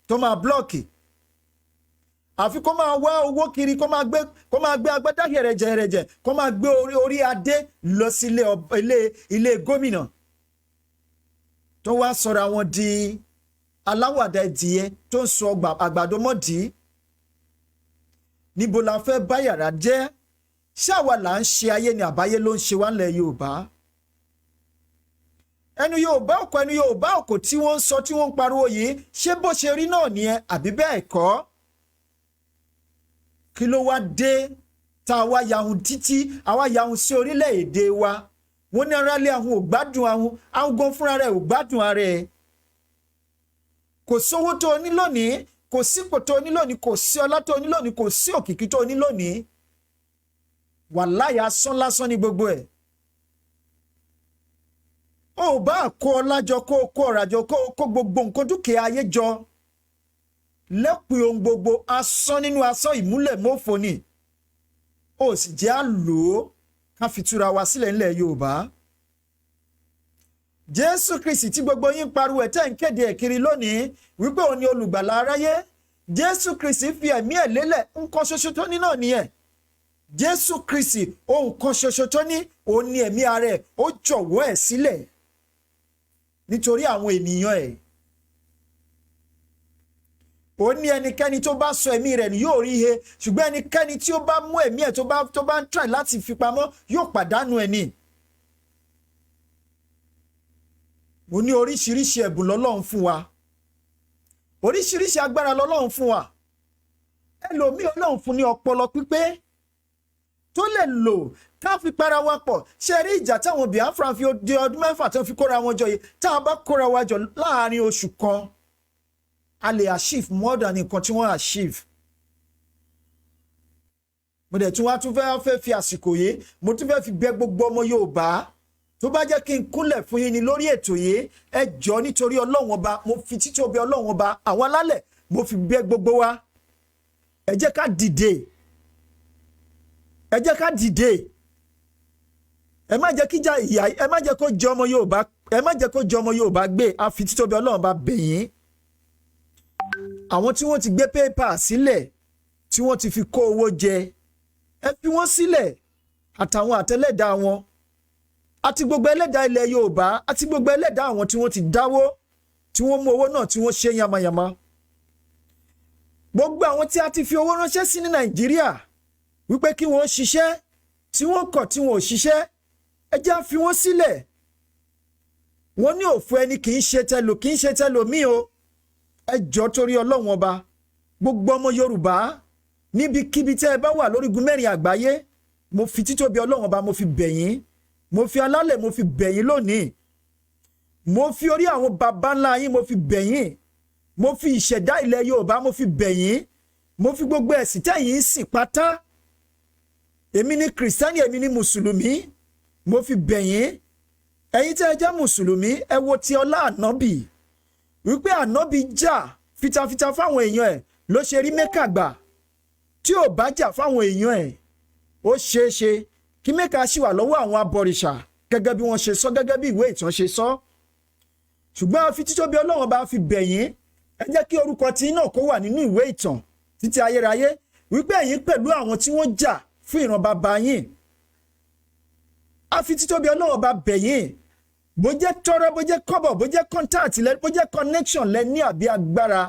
H: tó máa block, àfi kó máa wá owó kiri, kó máa gbé agbádá yẹrẹjẹ yẹrẹjẹ, kó máa gbé orí adé lọ sí ilé gómìnà, tó wá sọ̀rọ̀ àwọn di aláwàdà ẹdìyẹ tó ń sọ àgbàdo mọ́dì. Níbo la fẹ́ bá yàrá jẹ́? Ṣé àwa là ń ṣe ayé ni, àbáyé ló ń ṣe wá ńlẹ̀ Yorùbá? Ẹnu Yorùbá òkò, ẹnu Yorùbá òkò tí wọ́n ń sọ, tí wọ́n ń pariwo yìí, ṣé bó ṣe rí náà nìyẹn àbí bẹ́ẹ̀ kọ́? Kí ló wá dé tá a wá yahun títí àwa yahun sí orílẹ̀-èdè wa? Wọ́n ní aráalé àwọn ò gbádùn, àwọn gan fúnra rẹ̀ ò gbádùn ara ẹ̀. Kò sówó tó o ní lónìí, kò sípò tó o ní lónìí, kò sí ọlá tó o ní lónìí, kò sí òkìkí tó o ní lónìí. Wàláyà, asán lásán ní gbogbo ẹ̀. Ó bá kó ọlá jọ, kó kó ọ̀rà jọ, kó kó gbogbo nǹkan dúkìá ayé jọ, lẹ́pìn ohun gbogbo, asán nínú asán, ìmúlẹ̀ mọ́fò ni. Ó sì jẹ́ àlò ká fi túra wa sílẹ̀ ńlẹ̀ Yorùbá. Jésù Kristi tí gbogbo yín pariwo ẹ̀, tẹ́ ń kéde ẹ̀ kiri lónìí wípé òun ni olùgbàlà aráyé, Jésù Kristi fi ẹ̀mí ẹ̀ lélẹ̀. Nǹkan ṣoṣo tó ní náà nìyẹn. Jésù Kristi, ohun kan ṣoṣo tó ní, òun ní ẹ̀mí ara ẹ̀. Ó jọ̀wọ́ ẹ̀ sílẹ̀ nítorí àwọn ènìyàn ẹ̀. Ó ní ẹnikẹ́ni tó bá sọ ẹ̀mí rẹ̀ ni yóò rí he, ṣùgbọ́n ẹnikẹ́ni tí ó bá mú ẹ̀mí ẹ̀, tó bá ń try láti fi pamọ́, yóò pàdánù ẹ̀ ní. Mo ní oríṣiríṣi ẹ̀bùn lọ́lọ́run fún wa, oríṣiríṣi agbára lọ́lọ́run fún wa. Ẹlòmíì, Ọlọ́run fún ní ọpọlọ pípé tó lè lò ká fi para wa pọ̀. Ṣe rí ìjà táwọn Biafra fi di ọdún 6 tó fi kóra wọn jọ yìí, tá a bá kóra wa jọ láàrin oṣù kan, a lè achieve more than nǹkan tí wọ́n achieve. Mo dẹ̀ tún wá tún fẹ́ fẹ́ fi àsìkò yìí, mo tún fẹ́ fi bẹ̀ gbogbo ọmọ Yorùbá. Tó bá jẹ́ kí n kúnlẹ̀ fún yín ni lórí ètò yìí, ẹ jọ̀ọ́, nítorí Ọlọ́run Ọba, mo fi títóbi Ọlọ́run Ọba, àwọn alálẹ̀, mo fi bẹ̀ gbogbo wa. Ẹ jẹ́ ká dìde, ẹ jẹ́ ká dìde. Ẹ má jẹ́ kíjà ìyà, ẹ má jẹ́ kó jẹ ọmọ Yorùbá, ẹ má jẹ́ kó jẹ ọmọ Yorùbá gbé. A fi títóbi Ọlọ́run Ọba bẹ̀ yín. Àwọn tí wọ́n ti gbé pépà sílẹ̀, tí wọ́n ti fi kó owó jẹ, ẹ fi wọ́n sílẹ̀, àtàwọn àtẹlẹ́dàá wọn, àti gbogbo ẹlẹ́dàá ilẹ̀ Yorùbá, àti gbogbo ẹlẹ́dàá àwọn tí wọ́n ti dáwó, tí wọ́n mú owó náà, tí wọ́n ṣe yamayama, gbogbo àwọn tí a ti fi owó ránṣẹ́ sí ní Nàìjíríà wípé kí wọ́n ṣiṣẹ́, tí wọ́n kọ̀, tí wọ́n ò ṣiṣẹ́, ẹ jẹ́ á fi wọ́n sílẹ̀. Wọ́n ní òfò ẹni kì í ṣe tẹlò, kì í ṣe tẹlòmíì o. Ẹ jọ̀ọ́, torí Ọlọ́run Ọba, gbogbo ọmọ Yorùbá níbikíbi tẹ́ ẹ bá wà lórígun mẹ́rin àgbáyé, mo fi títóbi Ọlọ́run Ọba, mo fi bẹ̀ yín. Mo fi alálẹ̀, mo fi bẹ̀ yín lónìí. Mo fi orí àwọn baba ńlá yín, mo fi bẹ̀ yín. Mo fi ìṣẹ̀dá ilẹ̀ Yorùbá, mo fi bẹ̀ yín. Mo fi gbogbo ẹ̀sìn tẹ̀yìn ń sìn pátá, èmi ni Kìrìsìtẹ́nì, èmi ni Mùsùlùmí, mo fi bẹ̀ yín. Ẹ̀yin tẹ́ ẹ jẹ́ Mùsùlùmí, ẹ wo ti ọlá Ànábì, wípé Ànábì jà fitafita fáwọn èèyàn ẹ̀ ló ṣe rí Mẹ́kà gbà. Tí ò bá jà fáwọn èèyàn ẹ̀, ó ṣeé ṣe kí Mẹ́kà ṣì wà lọ́wọ́ àwọn abọ̀rìṣà, gẹ́gẹ́ bí wọ́n ṣe sọ, gẹ́gẹ́ bí ìwé ìtàn ṣe sọ. Ṣùgbọ́n a fi títóbi Ọlọ́run bá fi bẹ̀ yín, ẹ jẹ́ kí orúkọ tí náà kó wà nínú ìwé ìtàn títí ayérayé, wípé ẹ̀yin pẹ̀lú àwọn tí wọ́n jà fún ìran bàbá yín. A fi títóbi Ọlọ́run bá bẹ̀ yín, bó jẹ́ tọ́rọ́, bó jẹ́ kọ́bọ̀, bó jẹ́ contact lẹ, bó jẹ́ connection lẹ ní àbí agbára,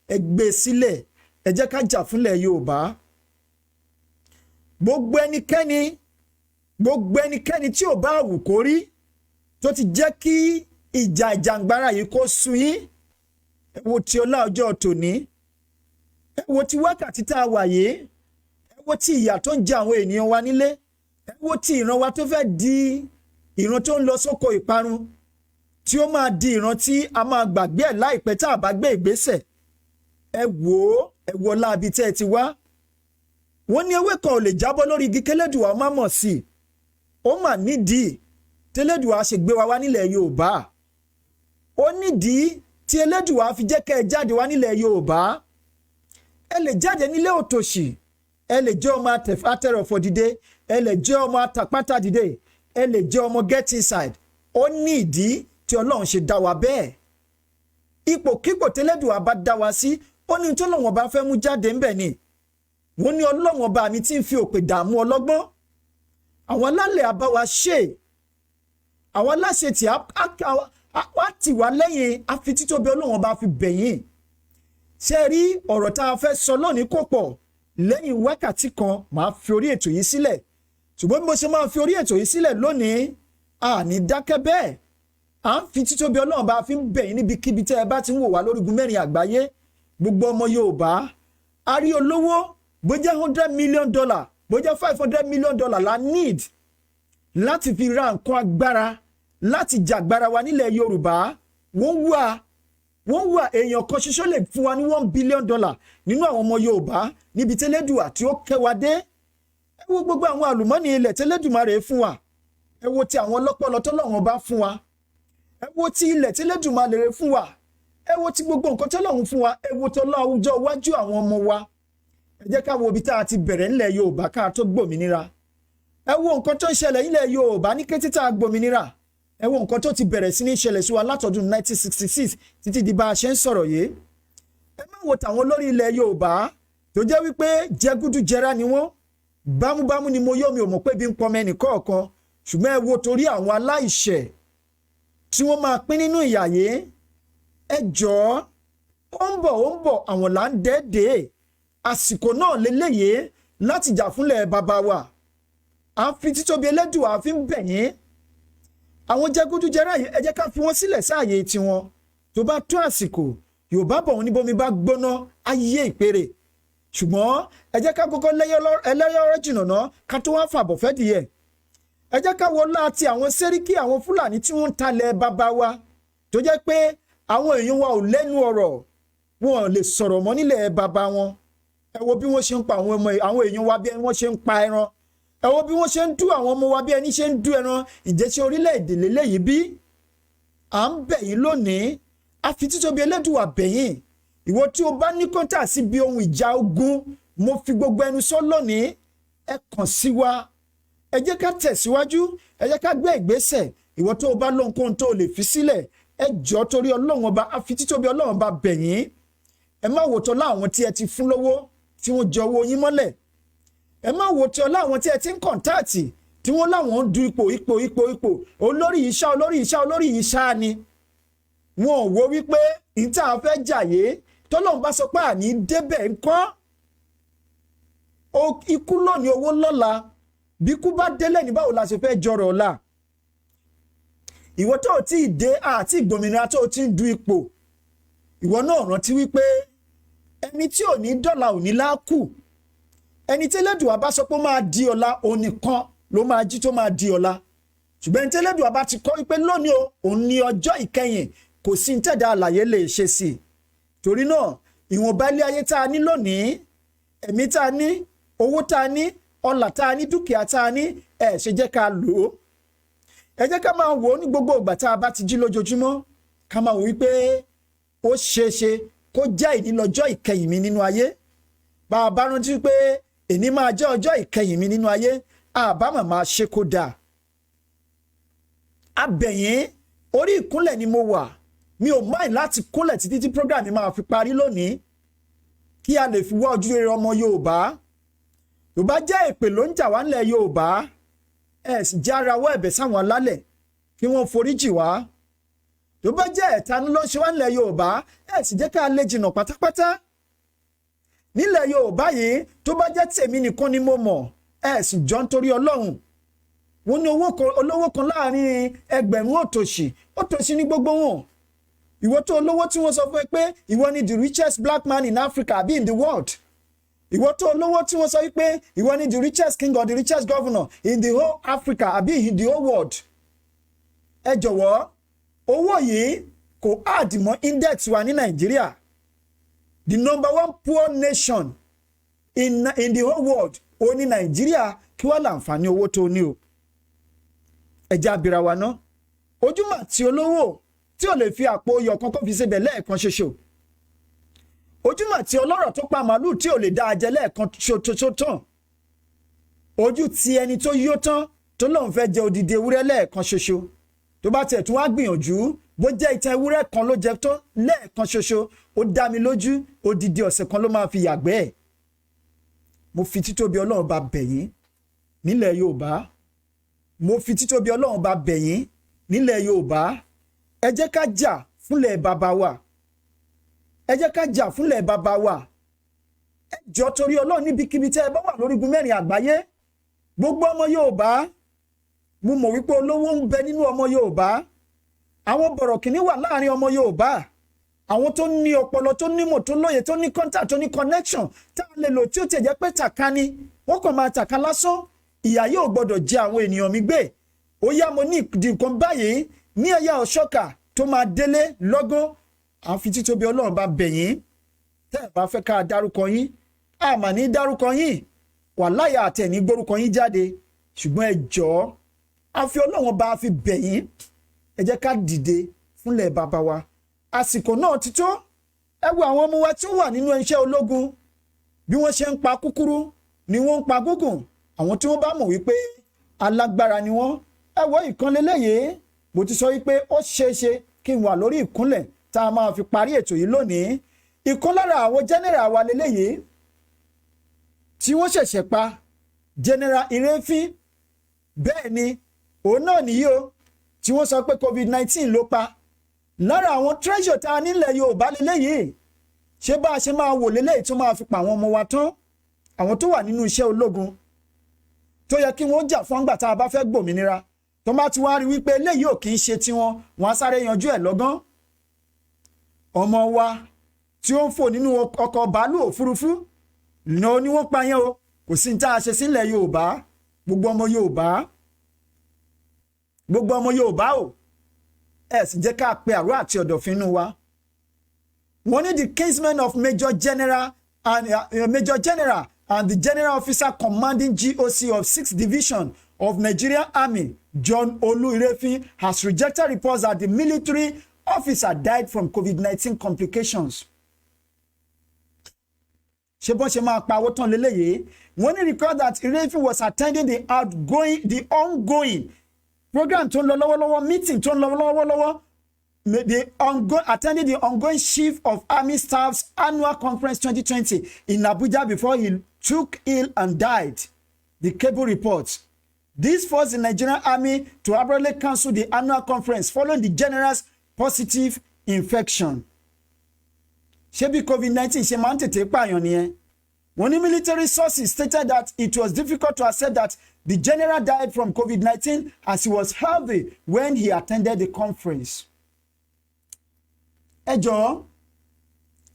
H: ẹ gbé e sílẹ̀, ẹ jẹ́ ká jà fúnlẹ̀ Yorùbá. Gbogbo ẹnikẹ́ni tí ò bá wù kó rí tó ti jẹ́ kí ìjà ìjàngbara yìí kó sú yín, ẹ wo ti ọlá ọjọ́ tòní, ẹ wo ti wákàtí tá a wà yìí, ẹ wo ti ìyà tó ń jẹ àwọn ènìyàn wa nílé, ẹ wo ti ìran wa tó fẹ́ di ìran tó ń lọ sóko ìparun, tí ó máa di ìran tí a máa gbàgbé ẹ̀ láìpẹ́ tá a bá gbé ìgbésẹ̀. Ẹ wò ó, ẹ wo ọlá ibi tẹ́ ẹ ti wá. Wọ́n ní ewé kan ò lè jábọ́ lórí igi kẹlẹ́dùwà má mọ̀ sí i. Ó mà nídìí tẹ́lẹ́dùwà ṣe gbé wa wá nílẹ̀ Yorùbá. Ó nídìí tí Ẹlẹ́dùwà fi jẹ́ kẹ́ ẹ jáde wá nílẹ̀ Yorùbá. Ẹ lè jáde nílé òtòṣì, ẹ lè jẹ́ ọmọ atẹrọ̀fọ̀ dìde, ẹ lè jẹ́ ọmọ atàpátá dìde, ẹ lè jẹ́ ọmọ get inside. Ó ní ìdí tí Ọlọ́run ṣe dá wa bẹ́ẹ̀. Ipòkípò tẹ́lẹ́dùwà bá dá wa sí, ó ní tí Ọlọ́run ọba fẹ́ mú jáde ńbẹ̀ ni. Wọ́n ní Ọlọ́run ọba mi tí ń fi òpè dààmú ọlọ́gbọ́n. Àwọn alálẹ̀ àbáwá ṣe, àwọn aláṣẹ tí á tì wá lẹ́yìn. Àfi títóbi Ọlọ́run ọba fi bẹ̀yìn. Ṣe rí ọ̀rọ̀ tá a fẹ́ sọ lónìí kò pọ̀. Lẹ́yìn wákàtí kan, màá fi orí ètò yìí sílẹ̀. Ṣùgbọ́n bí mo ṣe máa fi orí ètò yìí sílẹ̀ lónìí, àní dákẹ́ bẹ́ẹ̀. À ń fi títóbi Ọlọ́run bá fi ń bẹ̀yìn níbikíbi tẹ́ ẹ bá ti ń wò wá lórígun mẹ́rin àgbáyé. Gbogbo ọmọ Yorùbá, a rí olówó, bó jẹ́ $100 million, bó jẹ́ $500 million la need láti fi ra nǹkan agbára láti jàgbára wa nílẹ̀ Yorùbá. Wọ́n wà èèyàn kan ṣoṣo lè fún wa ní $1 billion nínú àwọn ọmọ Yorùbá níbi tẹ́lẹ́dùà tí ó kẹ́ wa dé. Ẹ wo gbogbo àwọn àlùmọ́ọ́nì ilẹ̀ tẹ́lẹ́dùmarè fún wa. Ẹ wo ti àwọn ọlọ́pọlọ tọ́lọ́run bá fún wa. Ẹ wo ti ilẹ̀ tẹ́lẹ́dùmarè fún wa. Ẹ wo ti gbogbo nǹkan tọ́lọ́run fún wa. Ẹ wo tọ́lọ́ àwùjọ iwájú àwọn ọmọ wa. Ẹ jẹ́ ká wo ibi tá a ti bẹ̀rẹ̀ ńlẹ̀ Yorùbá ká tó gbòmìnira. Ẹ wo nǹkan tó ń ṣẹlẹ̀ nílẹ̀ Yorùbá ní kété tá a gbòmìnira. Ẹ wo nǹkan tó ti bẹ̀rẹ̀ sí ní ṣẹlẹ̀ sí wa látọdún 1966 títí di bá a ṣe ń sọ̀rọ̀ yìí. Ẹ má wo tàwọn olórí ilẹ̀ Yorùbá tó jẹ́ wípé jẹgúdújẹrá ni wọ́n. Bámúbámú ni mo yó, mi ò mọ̀ pé bí ń pọmọ ẹnì kọ̀ọ̀kan. Ṣùgbọ́n ẹ wo torí àwọn aláìṣẹ̀ tí wọ́n máa pín nínú ìyà yìí. Ẹ jọ̀ọ́, ó ń bọ̀, ó ń bọ̀, àwọn là ń dẹ́ẹ̀dẹ́. Àsìkò náà lélẹ́yìí láti jà fúnlẹ̀ bàbá wa. À ń fi títóbi Ẹlẹ́dùà fi ń bẹ̀ yín. Àwọn jẹgúdújẹrá yìí, ẹ jẹ́ ká fi wọ́n sílẹ̀ sáàyè tiwọn. Tó bá tó àsìkò, Yorùbá bọ̀, wọ́n ní bómi bá gbóná ayé ìpèrè. Ṣùgbọ́n ẹ jẹ́ ká kọ́kọ́ ẹlẹ́yọ̀rọ̀ jìnnà náà ká tó wá fàbọ̀ fẹ́ dìyẹ. Ẹ jẹ́ ká wo láti àwọn sẹ́ríkì àwọn Fúlàní tí wọ́n ń talẹ̀ bàbá wa, tó jẹ́ pé àwọn èèyàn wa ò lẹ́nu ọ̀rọ̀, wọn ò lè sọ̀rọ̀ mọ́ nílẹ̀ bàbá wọn. Ẹ wo bí wọ́n ṣe ń pa àwọn ọmọ àwọn èèyàn wa bí wọ́n ṣe ń pa ẹran. Ẹ wo bí wọ́n ṣe ń dú àwọn ọmọ wa bí ẹni ṣe ń dú ẹran. Ìjẹ́sí orílẹ̀-èdè lélẹ́yìí bí? À ń bẹ̀ yín lónìí, a fi títóbi Ẹlẹ́dùwà bẹ̀ yín. Ìwọ tí o bá ní contact síbi ohun ìjà ogun, mo fi gbogbo ẹnu sọ lónìí, ẹ kàn sí wa. Ẹ jẹ́ ká tẹ̀síwájú, ẹ jẹ́ ká gbé ìgbésẹ̀. Ìwọ tó o bá lóhunkóhun tó o lè fi sílẹ̀, ẹ jọ̀ọ́, torí Ọlọ́run ọba, a fi títóbi Ọlọ́run ọba bẹ̀ yín. Ẹ má wò tọ́lá àwọn tí ẹ ti fún lówó tí wọ́n jọ owó yín mọ́lẹ̀. Ẹ má wò tọ́lá àwọn tí ẹ ti ń contact tí wọ́n láwọn ń du ipò, ipò, ipò, ipò, olórí yìí ṣá, olórí yìí ṣá, olórí yìí ṣá ni. Wọn ò wo wípé ìta fẹ́ jàyé, tọ́lọ́run bá sọ pé àní débẹ̀ ńkọ́? Ikú lónìí, owó lọ́la. Bí ikú bá délẹ̀ ní, báwo la ṣe fẹ́ jọrọ̀ ọ̀la? Ìwọ tó o tí ì dé àti ìgbòmìnira tó o ti ń du ipò, ìwọ náà rántí wípé ẹni tí ò ní dọ́là ò ní láákù. Ẹni tí Elédùà bá sọ pé ó máa di ọ̀la, òun nìkan ló máa jí tó máa di ọ̀la. Ṣùgbọ́n ẹni tí Elédùà bá ti kọ́ wípé lónìí o, òun ní ọjọ́ ìkẹyìn, kò sí ní tẹ̀dá àlàyé lè ṣe sí i. Torí náà, ìwọ̀nba ilé ayé tá a ní lónìí Ẹ̀mí tá a ní, owó tá a ní, ọlà tá a ní, dúkìá tá a ní, ẹ ṣe jẹ́ ká lò ó. Ẹ jẹ́ ká máa wò ó ní gbogbo ìgbà tá a bá ti jí lójoojúmọ́, ká máa wò wípé ó ṣeé ṣe kó jẹ́ òní lọ́jọ́ ìkẹyìn mi nínú ayé. Bá a bá rántí pé èní máa jẹ́ ọjọ́ ìkẹyìn mi nínú ayé, àbámọ̀ máa ṣe kó dáa. Abẹ̀yìn, orí ìkúnlẹ̀ ni mo wà. Mi ò mind láti kúnlẹ̀ títí tí program mi máa fi parí lónìí, kí a lè fi wá ojú rere ọmọ Yorùbá. Yorùbá jẹ́ èpè ló ń jà wá nílẹ̀ Yorùbá. Ẹ sì jẹ́ arawọ́ ẹ̀bẹ̀ sáwọn alálẹ̀ kí wọ́n foríjì wá. Tó bá jẹ́ ẹ̀tanú ló ń ṣe wá nílẹ̀ Yorùbá, ẹ sì jẹ́ ká lè jìnnà pátápátá nílẹ̀ Yorùbá yìí. Tó bá jẹ́ tèmi nìkan ni mo mọ̀, ẹ sì jọ nítorí Ọlọ́run. Wọ́n ní olówó kan láàrin ẹgbẹ̀rún òtòṣì, òtòṣì ní gbogbo wọn. Ìwọ tó olówó tí wọ́n sọ fún ẹ pé ìwọ ni the richest black man in Africa àbí in the world, ìwọ tó olówó tí wọ́n sọ wípé ìwọ ni the richest king or the richest governor in the whole Africa àbí in the whole world, ẹ jọ̀wọ́, owó yìí kò add mọ́ index wa ní Nàìjíríà. The number one poor nation in the whole world ó ní Nàìjíríà. Kí wàá láǹfààní owó tó ní o? Ẹ jẹ́ á bira wa ná. Ojúmọ̀ tí olówó tí ò lè fi àpò oyọ̀ kan kó fi sebẹ̀ lẹ́ẹ̀kan ṣoṣo, ojúmọ̀ tí ọlọ́rọ̀ tó pa màálù tí ò lè dá ajẹ lẹ́ẹ̀kan ṣoṣo tán, ojú ti ẹni tó yó tán tó lóun fẹ́ jẹ odidi ewúrẹ́ lẹ́ẹ̀kan ṣoṣo, tó bá tiẹ̀ tún wá gbìyànjú, bó jẹ́ ìtàn ewúrẹ́ kan ló jẹ tán lẹ́ẹ̀kan ṣoṣo, ó dá mi lójú, odidi ọ̀sẹ̀ kan ló máa fi yàgbẹ́ ẹ̀. Mo fi títóbi Ọlọ́run bá bẹ̀ yín nílẹ̀ Yorùbá. Mo fi títóbi Ọlọ́run bá bẹ̀ yín nílẹ̀ Yorùbá. Ẹ jẹ́ ká jà fúnlẹ̀ bàbá wa. Ẹ jẹ́ ká jà fúnlẹ̀ bàbá wa. Ẹ jọ, torí Ọlọ́run, níbikíbi tẹ́ ẹ bá wà lórígun mẹ́rin àgbáyé, gbogbo ọmọ Yorùbá, mo mọ̀ wípé olówó ń bẹ nínú ọmọ Yorùbá, àwọn bọ̀rọ̀kìnní wà láàrin ọmọ Yorùbá, àwọn tó ní ọpọlọ, tó nímọ̀, tó lóye, tó ní contact, tó ní connection tá a lè lò, tí ó tiẹ̀ jẹ́ pé tàka ni wọ́n kàn máa tàka lásán. Ìyà yóò gbọ́dọ̀ jẹ àwọn ènìyàn mi gbé. Ó yá, mo ní ìdí nǹkan báyìí ní ẹ̀yà ọ̀ṣọ́kà tó máa délé lọ́gán. À ń fi títóbi Ọlọ́run bá bẹ̀ yín. Tẹ́ ẹ̀ bá fẹ́ ká dárúkọ yín, a mà ní dárúkọ yín, wàláyà àtẹ̀ní gbórúkọ yín jáde. Ṣùgbọ́n ẹ jọ̀ọ́, a fi Ọlọ́run bá fi bẹ̀ yín, ẹ jẹ́ ká dìde fúnlẹ̀ bàbá wa. Àsìkò náà ti tó. Ẹ wo àwọn ọmọ wa tí ó wà nínú iṣẹ́ ológun, bí wọ́n ṣe ń pa kúkúrú ni wọ́n ń pa gúngùn. Àwọn tí wọ́n bá mọ̀ wípé alágbára ni wọ́n, ẹ wo ìkan lélẹ́yìí. Mo ti sọ wípé ó ṣeé ṣe kí n wà lórí ìkúnlẹ̀ tá a máa fi parí ètò yìí lónìí. Ìkan lára àwọn general wa lélẹ́yìí tí wọ́n ṣẹ̀ṣẹ̀ pa, General Irefin. Bẹ́ẹ̀ ni, òun náà nìyí o tí wọ́n sọ pé COVID-19 ló pa. Lára àwọn treasure tá a nílẹ̀ Yorùbá lélẹ́yìí. Ṣé bá a ṣe máa wò lélẹ́yìí tó máa fi pa àwọn ọmọ wa tán, àwọn tó wà nínú iṣẹ́ ológun tó yẹ kí wọ́n jà fún àgbà tá a bá fẹ́ gbòmìnira, tó bá ti wá rí wípé eléyìí ò kì í ṣe tiwọn, wọn á sáré yanjú ẹ̀ lọ́gán? Ọmọ wa tí ó ń fò nínú ọkọ̀ bàálù òfurufú ní wọ́n pa yẹn o. Kò sí ní tá a ṣe sílẹ̀ Yorùbá. Gbogbo ọmọ Yorùbá, gbogbo ọmọ Yorùbá o, ẹ sì jẹ́ ká pe àrò àti ọ̀dọ̀fin inú wa. Wọ́n ní the kinsman of Major General and the General Officer Commanding, GOC, of 6th Division of Nigerian Army, John Olu Irefin, has rejected reports that the military officer died from COVID-19 complications. Ṣé bọ́n ṣe máa pa owó tán lélẹ́yìí? Wọ́n ní record that Irefin was attending the ongoing program tó ń lọ lọ́wọ́lọ́wọ́, meeting tó ń lọ lọ́wọ́lọ́wọ́, attending the ongoing Chief of Army Staff's Annual Conference 2020 in Abuja before he took ill and died, the cable reports. This forced the Nigerian Army to abruptly cancel the annual conference following the general's positive infection. Ṣé bí COVID-19 ṣe máa ń tètè pààyàn nìyẹn? Wọ́n ní military sources stated that it was difficult to accept that the general died from COVID-19, as he was healthy when he attended the conference. Ẹ jọ̀ọ́,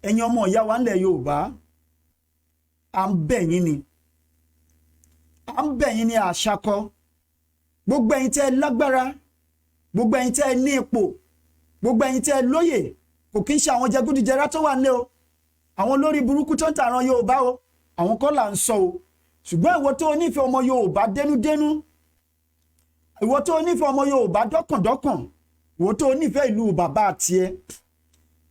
H: ẹ̀yin ọmọ ìyá wa ńlẹ̀ Yorùbá, à ń bẹ̀ yín ni, à ń bẹ̀ yín ní àṣàkọ. Gbogbo ẹ̀yin tẹ́ ẹ lágbára, gbogbo ẹ̀yin tẹ́ ẹ ní ipò, gbogbo ẹ̀yin tẹ́ ẹ lóyè, kò kí ń ṣe àwọn jẹgúdújẹrá tó wà nílé o, àwọn olórí burúkú tó ń tàran Yorùbá o. Àwọn kọ́ là ń sọ o. Ṣùgbọ́n ìwọ tó nífẹ̀ẹ́ ọmọ Yorùbá dénúdénú, ìwọ tó nífẹ̀ẹ́ ọmọ Yorùbá dọ́kàndọ́kàn, ìwọ tó nífẹ̀ẹ́ ìlú bàbá tiẹ̀.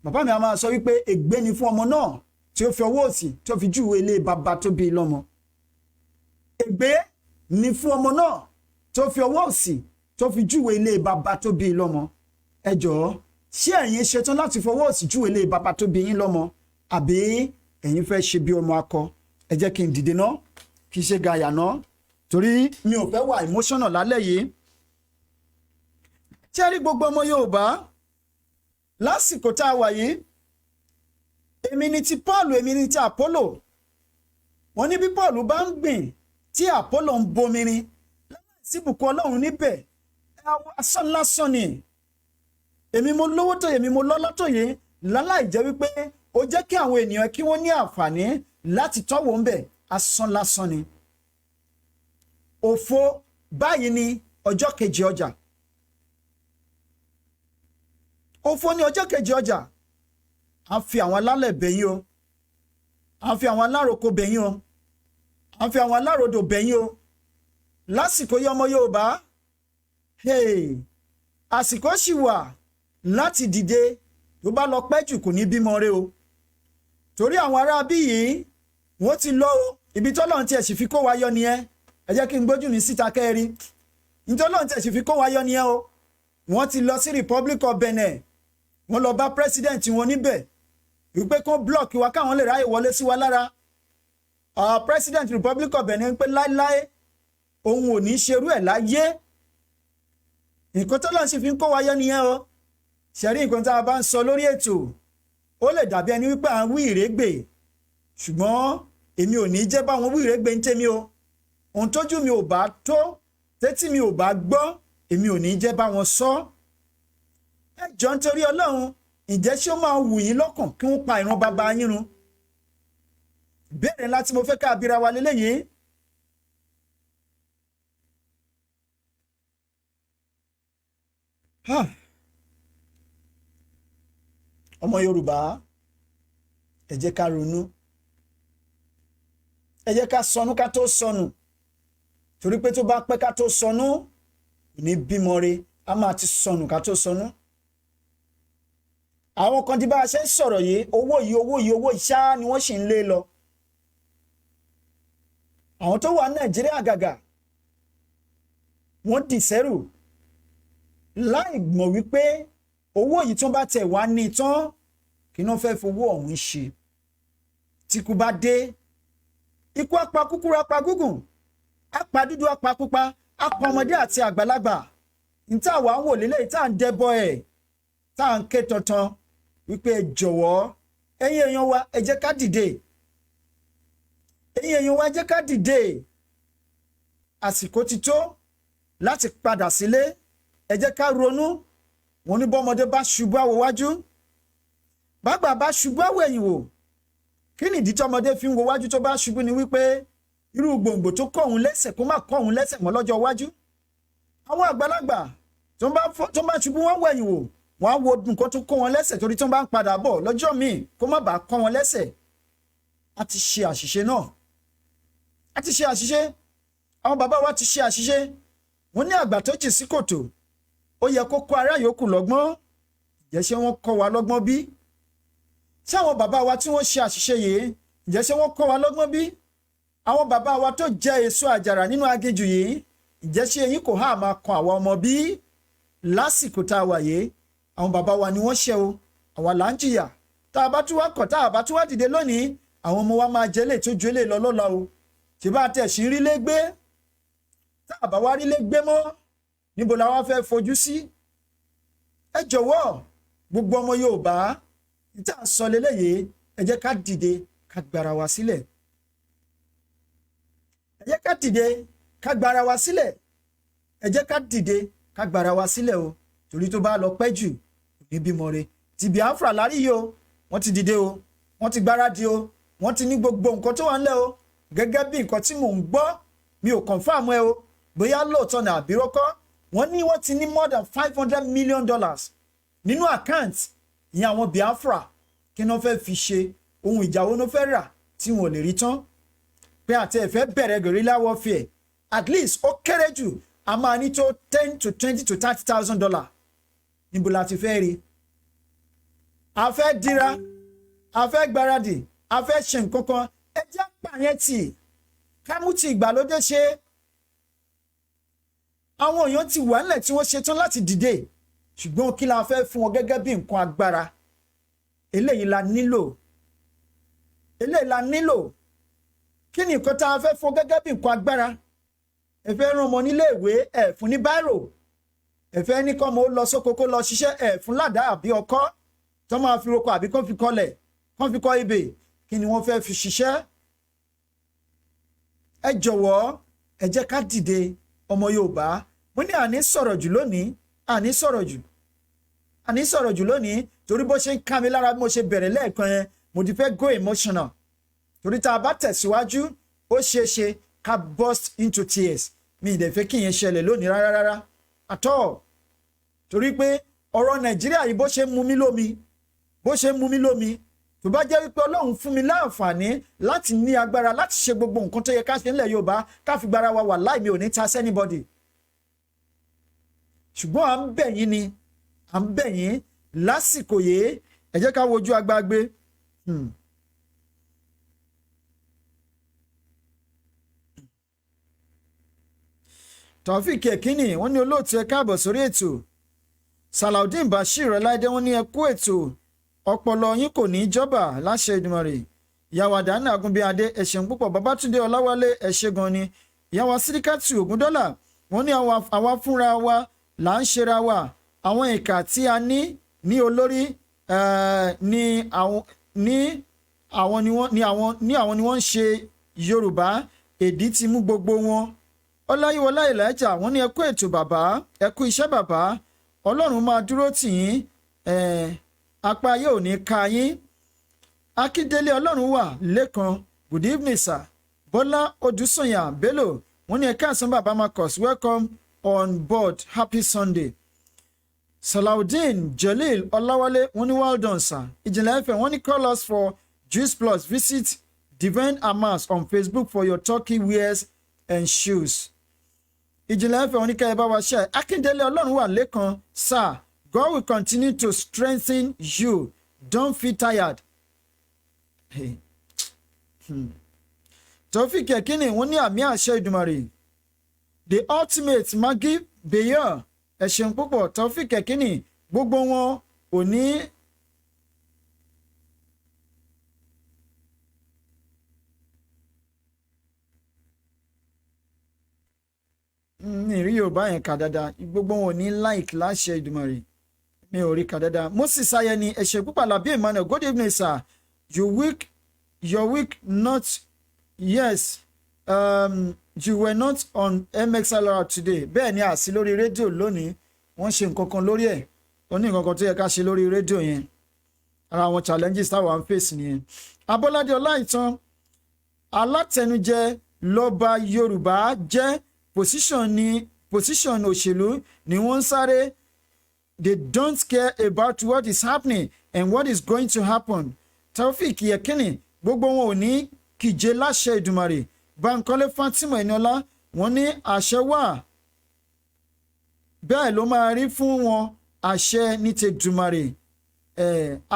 H: Bàbá mi a máa sọ wípé ègbé ni fún ọmọ náà tí ó fi ọwọ́ òsì tó fi júwe ilé bàbá tó bí lọ́mọ. Ègbé ni fún ọmọ náà tó fi ọwọ́ òsì tó fi júwe ilé bàbá tó bí lọ́mọ. Ẹ jọ̀ọ́, ṣé ẹ̀yin ṣetán láti fọwọ́ òsì júwe ilé bàbá tó bí yín lọ́mọ, àbí ẹ̀yin fẹ́ ṣe bí ọmọ akọ? Ẹ jẹ́ kí n dìde ná, kí n ṣe gàyà ná, torí mi ò fẹ́ wà emotional lálẹ́ yìí. Ṣé rí gbogbo ọmọ Yorùbá lásìkò tá a wà yìí, èmi ni ti Paul, èmi ni ti Apollo. Wọ́n ní bí Paul bá ń gbìn tí Apollo ń bomirin láìsí ìbùkún Ọlọ́run níbẹ̀, asán lásán ni. Èmi mo lówó tó, èmi mo lọ́lá tó yìí, láláì jẹ́ wípé ó jẹ́ kí àwọn ènìyàn kí wọ́n ní àǹfààní láti tọ́wọ́ ń bẹ̀, asán lásán ni. Òfo báyìí ni ọjọ́ kejì ọjà. Òfo ní ọjọ́ kejì ọjà. A fi àwọn alálẹ̀ bẹ̀yìn o, a fi àwọn alároko bẹ̀yìn o, a fi àwọn alárodò bẹ̀yìn o. Lásìkò yìí ọmọ Yorùbá, àsìkò sì wà láti dìde. Tó bá lọ pẹ́ jù kò ní bímọ rẹ o, torí àwọn ará bí yìí wọ́n ti lọ o. Ibi tọ́lọ́run tiẹ̀ sì fi kó wa yọ nìyẹn. Ẹ jẹ́ kí n gbójú mi síta kẹ́rin. Ìtọ́lọ́run tiẹ̀ sì fi kó wa yọ nìyẹn o. Wọ́n ti lọ sí Republic of Benin, wọ́n lọ bá president wọn níbẹ̀ wípé kó block wa káwọn lè ráyè wọlé sí wa lára. President Republic of Benin pé láéláé òun ò ní ṣerú ẹ̀ láyé. Nǹkan tọ́lọ́run sì fi ń kó wa yọ nìyẹn o. Ṣẹ̀rí nǹkan tá a bá ń sọ lórí ètò, ó lè dàbí ẹni wípé à ń wí ìrégbè, ṣùgbọ́n èmi ò ní jẹ́ báwọn wí ìrégbè ń tèmi o. Ohun tójú mi ò bá tó, tétí mi ò bá gbọ́, èmi ò ní jẹ́ báwọn sọ. Ẹ jọ nítorí Ọlọ́run, ǹjẹ́ ṣé ó máa wù yín lọ́kàn kí wọ́n pa ìran bàbá yín run? Ìbéèrè ńlá tí mo fẹ́ ká bira wa lélẹ́yìí. Ọmọ Yorùbá, ẹ jẹ́ ká ronú, ẹ jẹ́ ká sọnù ká tó sọnù, torí pé tó bá pẹ́ ká tó sọnù kò ní bímọ re, a máa ti sọnù ká tó sọnù. Àwọn kan tí bá a ṣe ń sọ̀rọ̀ yìí, owó yìí owó yìí owó ìṣá ni wọ́n sì ń lé lọ. Àwọn tó wà Nàìjíríà gàgà wọ́n dì sẹ́rù láì mọ̀ wípé owó yìí tó bá tẹ̀ wá ní tán, kí náà fẹ́ fowó ọ̀hún ṣe. Tíkú bá dé, ikú apá kúkúrú apá gúngùn, apá dúdú apá pupa, apá ọmọdé àti àgbàlagbà. Níta wàá wò lélẹ̀ tá à ń dẹ́bọ̀ ẹ̀, tá à ń ké tantan wípé ẹ jọ̀wọ́ ẹ̀yin èèyàn wa, ẹ jẹ́ ká dìde. Ẹ̀yin èèyàn wa, ẹ jẹ́ ká dìde. Àsìkò ti tó láti padà sílé. Ẹ jẹ́ ká ronú. Wọ́n ní bọ́mọdé bá ṣubú àwò wájú, bàgbà bá ṣubú àwò ẹ̀yìn wò. Kí nìdí tọmọdé fi ń wo wájú tó bá ṣubú ni wípé irú gbòǹgbò tó kọ́ òun lẹ́sẹ̀ kó má kọ́ òun lẹ́sẹ̀ mọ́ lọ́jọ́ iwájú. Àwọn àgbàlagbà tó bá ṣubú wọ́n wọ ẹ̀yìn wò, wọ́n á wo nǹkan tó kọ́ wọn lẹ́sẹ̀, torí tó bá ń padà bọ̀ lọ́jọ́ míì kó má bàa kọ́ wọn lẹ́sẹ̀. A ti ṣe àṣìṣe náà, a ti ṣe àṣìṣe, àwọn bàbá wa ti ṣe àṣìṣe. Wọ́n ní àgbà tó jì sí kòtò ó yẹ kó kọ́ ará yòókù lọ́gbọ́n. Ǹjẹ́ ṣé wọ́n kọ́ wa lọ́gbọ́n bí? Ṣé àwọn bàbá wa tí wọ́n ṣe àṣìṣe yìí, ǹjẹ́ ṣé wọ́n kọ́ wa lọ́gbọ́n bí? Àwọn bàbá wa tó jẹ èso àjàrà nínú aginjù yìí, ǹjẹ́ ṣé eyín kò há máa kan àwa ọmọ bí? Lásìkò tá a wà yìí, àwọn bàbá wa ni wọ́n ṣe o, àwa là ń jìyà. Tá a bá tún wá kọ̀, tá a bá tún wá dìde lónìí, àwọn ọmọ wa máa jẹ lè tó ju eléyìí lọ lọ́la o. Tí bá tẹ̀ sí rí lé gbé, tá a bá wá rí lé gbé mọ́, níbo la wá fẹ́ fojú sí? Ẹ jọ̀wọ́ gbogbo ọmọ Yorùbá, tá a sọ lélẹ́yìí, ẹ jẹ́ ká dìde ká gbára wa sílẹ̀. Ẹ jẹ́ ká dìde ká gbára wa sílẹ̀. Ẹ jẹ́ ká dìde ká gbára wa sílẹ̀ o, torí tó bá lọ pẹ́ jù kò ní bímọ re. Ti Biafra lárí yìí o, wọ́n ti dìde o, wọ́n ti gbáradì o, wọ́n ti ní gbogbo nǹkan tó wà ńlẹ̀ o. Gẹ́gẹ́ bí nǹkan tí mò ń gbọ́, mi ò confirm ẹ o, bóyá lóòótọ́ ní àbírọ́kọ́. Wọ́n ní wọ́n ti ní more than $500 million nínú account ìyẹn àwọn Biafra. Kí wọ́n fẹ́ fi ṣe? Ohun ìjà wo ló fẹ́ rà tí wọn ò lè rí tán? Pé àti ẹ̀ fẹ́ bẹ̀rẹ̀ guerrilla warfare, at least ó kéré jù, a máa ní tó $10 to $20 to $30,000. Níbo la ti fẹ́ rí? A fẹ́ dira, a fẹ́ gbáradì, a fẹ́ ṣe nǹkan kan. Ẹ jẹ́ pààyàn tì, ká mú ti ìgbàlódé ṣe. Àwọn èèyàn ti wà nílẹ̀ tí wọ́n ṣetán láti dìde, ṣùgbọ́n kí la fẹ́ fún wọn gẹ́gẹ́ bí nǹkan agbára? Eléyìí la nílò, eléyìí la nílò. Kí ni nǹkan tá a fẹ́ fún gẹ́gẹ́ bí nǹkan agbára? Ẹ fẹ́ rán ọmọ nílé ìwé, ẹ fún ní biro. Ẹ fẹ́ ní kọ́mọ ó lọ sóko kó lọ ṣiṣẹ́, ẹ fún ládàá àbí ọkọ́ tó máa fi roko, àbí kó fi kọlẹ̀, kó fi kọ ebè. Kí ni wọ́n fẹ́ fi ṣiṣẹ́? Ẹ jọ̀wọ́, ẹ jẹ́ ká dìde, ọmọ Yorùbá. Mo ní àní sọ̀rọ̀ jù lónìí, àní sọ̀rọ̀ jù, àní sọ̀rọ̀ jù lónìí, torí bó ṣe ń ká mi lára bí mo ṣe bẹ̀rẹ̀ lẹ́ẹ̀kan yẹn, mo ti fẹ́ go emotional, torí tá a bá tẹ̀síwájú, ó ṣeé ṣe ká burst into tears. Mi ì dẹ̀ fẹ́ kí ìyẹn ṣẹlẹ̀ lónìí rárá rárá at all, torí pé ọ̀rọ̀ Nàìjíríà yìí, bó ṣe ń mu mí lómi, bó ṣe ń mu mí lómi, tó bá jẹ́ wípé Ọlọ́run fún mi láǹfààní láti ní agbára láti ṣe gbogbo nǹkan tó yẹ ká ṣe nílẹ̀ Yorùbá, ká fi gbára wa wà láì, mi ò ní ta anybody. Ṣùgbọ́n à ń bẹ̀ yín ni, à ń bẹ̀ yín lásìkò yìí. Ẹ jẹ́ ká wojú agbágbé. Taofik Ekini, wọ́n ní olóòtú, ẹ káàbọ̀ sórí ètò. Salaudeen Bashir Ọláìdé, wọ́n ní ẹ kú ètò, ọpọlọ yín kò ní í jọba láṣẹ Èdùmàrè. Ìyàwó Àdánù Àgúnbíadé, ẹ ṣeun púpọ̀. Babátúndé Ọláwálé, ẹ ṣé gan ni. Ìyàwó Síríkàtù Ògúndọ́là, wọ́n ní àwa fúnra wa là ń ṣera wa. Àwọn ìkà tí a ní ní olórí ní àwọn ni wọ́n ń ṣe Yorùbá. Èdí ti mú gbogbo wọn. Ọláyíwọlá Ìlàjà, wọ́n ní ẹ kú ètò bàbá, ẹ kú iṣẹ́ bàbá, Ọlọ́run máa dúró tì yín, apá ayé ò ní ka yín. Akíndélé Ọlọ́run wà lẹ́kan, good evening, sir. Bọ́lá Odùsànyà Bello, wọ́n ní ẹ káàsán bàbá Marcus, welcome on board, happy Sunday. Salaudeen Jalil Ọláwálé, wọ́n ní well done, sir. Ìjìnlẹ̀ ẹ̀fẹ̀, wọ́n ní call us for Juice Plus. Visit Divine Amas on Facebook for your turkey wears and shoes. Ìjìnlẹ̀ ẹ̀fẹ̀, wọ́n ní kẹ́ ẹ bá wa ṣe. Akíndélé Ọlọ́run wà lẹ́kan, sir, God will continue to strengthen you, don't feel tired. Hey. Taofik Ekini, wọ́n ní àmín àṣẹ Ìdùmarè. The Ultimate Maggie Bayer, ẹ ṣeun púpọ̀. Taofik Ekini, gbogbo wọn ò ní. Mi rí Yorùbá yẹn kà dáadáa. Gbogbo wọn ò ní like láṣẹ Ìdùmarè. Mi ò rí kà dáadáa. Moses Ayẹni, ẹ ṣé púpọ̀. Labi Emmanuel, good evening, sir. You weak, your week not yes, you were not on MXLR today. Bẹ́ẹ̀ ni, àsí lórí rédíò lónìí. Wọ́n ṣe nǹkan kan lórí ẹ̀, ó ní nǹkan kan tó yẹ ká ṣe lórí rédíò yẹn. Ara àwọn challenges táwa ń face nìyẹn. Abọ́ládé Ọláìtàn, alátẹnujẹ lọ́ba Yorùbá jẹ́. Position ni position òṣèlú ni wọ́n ń sáré. They don't care about what is happening and what is going to happen. Taofik Yekini, gbogbo wọn ò ní kíje láṣẹ Ìdùmarè. Bankole Fatima Eniola, wọ́n ní àṣẹ wà, bẹ́ẹ̀ ló máa rí fún wọn, àṣẹ ní ti Èdùmàrè.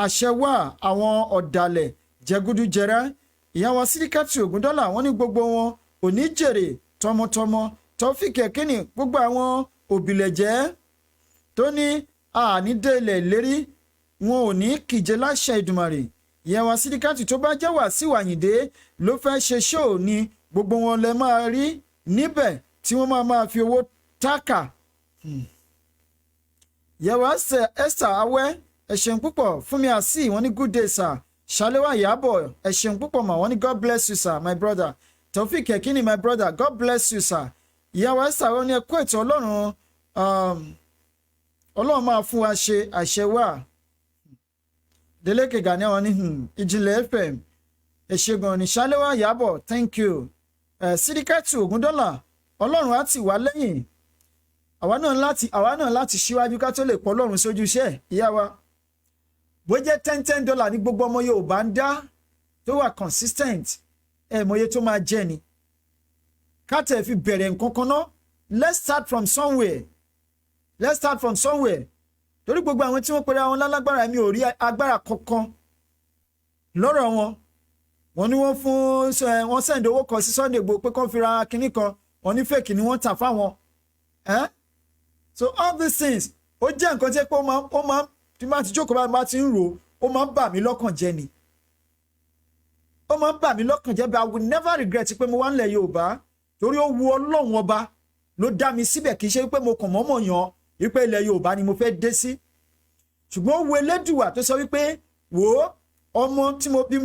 H: Àṣẹ wà, àwọn ọ̀dàlẹ̀ jẹgúdújẹrá. Ìyàwó Síríkàtì Ògúndọ́là, wọ́n ní gbogbo wọn ò ní jèrè tọmọtọmọ. Taofik Ekini, gbogbo àwọn òbílẹ̀jẹ́ tó ní àní dé ilẹ̀ lérí, wọn ò ní kíje láṣẹ Ìdùmarè. Ìyàwó Síríkàtì, tó bá jẹ́ Wàsíù Àyìndé ló fẹ́ ṣe show ni, gbogbo wọn lẹ máa rí níbẹ̀ tí wọ́n máa máa fi owó tákà. Ìyàwó Esther Awẹ́, ẹ ṣeun púpọ̀. Fúnmi Àsì, wọ́n ní good day, sir. Ṣàléwá Ìyábọ̀, ẹ ṣeun púpọ̀ mà. Wọ́n ní God bless you, sir, my brother. Taofik Ekini, my brother, God bless you, sir. Ìyàwó Esther, wọ́n ní ẹ kú ètò, Ọlọ́run Ọlọ́run máa fún wa ṣe, àṣẹ wà. Deleke Gani, àwọn ní Ìjìnlẹ̀ FM, ẹ ṣé gan ni. Ṣàléwá Ìyábọ̀, thank you. Síríkàtù Ògúndọ́là, Ọlọ́run á tì wá lẹ́yìn. Àwa náà láti ṣíwájú ká tó lè pọ̀ Ọlọ́run sójú iṣẹ́. Ìyá wa, bó jẹ́ $10 $10 ní gbogbo ọmọ Yorùbá ń dá tó wà consistent. Ẹ mọye tó máa jẹ́ ni ká tẹ̀ fi bẹ̀rẹ̀ nǹkan kan ná. Let's start from somewhere, let's start from somewhere, torí gbogbo àwọn tí wọ́n pera wọn lálágbára, mi ò rí agbára kankan lọ́rọ̀ wọn. Wọ́n ní wọ́n fún wọ́n send owó kan sí Sunday Igboho pé kán fi ra kinní kan, wọ́n ní fake ni wọ́n tà fáwọn. So all these things, ó jẹ́ nǹkan tí pé ó máa tí máa ti jókòó báyìí, máa ti ń rò, ó máa ń bà mí lọ́kàn jẹ́ ni. Ó máa ń bà mí lọ́kàn jẹ́, but I will never regret pé mo wá nílẹ̀ Yorùbá, torí ó wu Ọlọ́run Ọba ló dá mi síbẹ̀. Kì í ṣe pé mo kàn mọ́mọ́ yàn wípé ilẹ̀ Yorùbá ni mo fẹ́ dé sí, ṣùgbọ́n ó wu Elédùwà tó sọ wípé, wò ó, ọmọ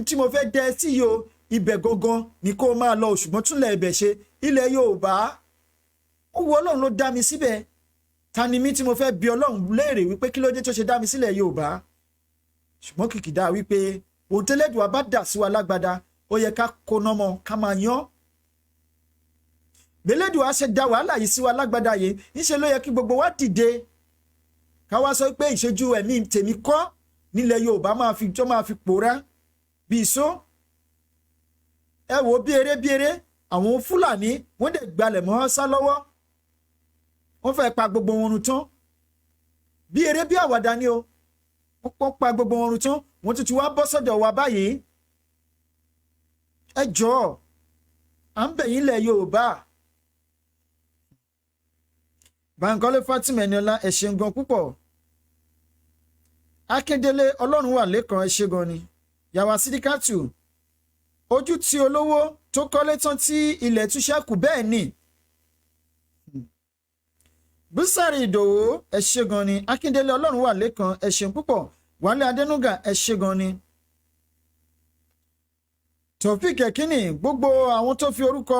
H: tí mo fẹ́ dẹ sí yìí o, ibẹ̀ gangan ni kó o máa lọ, ṣùgbọ́n túnlẹ̀ ibẹ̀ ṣe ilẹ̀ Yorùbá. Ó wu Ọlọ́run ló dá mi síbẹ̀. Ta ni mí tí mo fẹ́ bi Ọlọ́run léèrè wípé kí ló dé tó ṣe dá mi sílẹ̀ Yorùbá? Ṣùgbọ́n kìkìdá wípé ohun tẹ́lẹ̀dùwà bá dà sí wa lágbada, ó yẹ ká kóná mọ́, ká máa yán. Gbẹlẹ́dùwà ṣe da wàhálà yìí sí wa lágbada yìí, níṣẹ́ ló yẹ kí gbogbo wa dìde, ká wá sọ pé ìṣojú ẹ̀mí tèmi kọ́ nílẹ̀ Yorùbá máa fi tó máa fi pòórá bí iṣó. Ẹ wò, bí eré bí eré, àwọn Fúlàní wọ́n dẹ̀ gbalẹ̀ mọ́ sá lọ́wọ́, wọ́n fẹ́ pa gbogbo wọn run tán. Bí eré bí àwàdà ni o, wọ́n pa gbogbo wọn run tán. Wọ́n tún ti wá bọ́ sọ́dọ̀ wa báyìí. Ẹ jọ̀ọ́, à ń bẹ̀ yín lẹ̀ Yorùbá. Bankole Fatima Eniola, ẹ ṣeun gan púpọ̀. Akíndélé Ọlọ́run wà lẹ́kàn, ẹ ṣe gan ni. Yàwá Sídíkàtù, ojú tí olówó tó kọ́lé tán tí ilẹ̀ tún ṣẹ́kù, bẹ́ẹ̀ ni. Búsàrì Ìdòwò, ẹ ṣe gan ni. Akíndélé Ọlọ́run wà lẹ́kàn, ẹ ṣeun púpọ̀. Wálé Adénúgà, ẹ ṣe gan ni. Taofik Ẹkínní, gbogbo àwọn tó fi orúkọ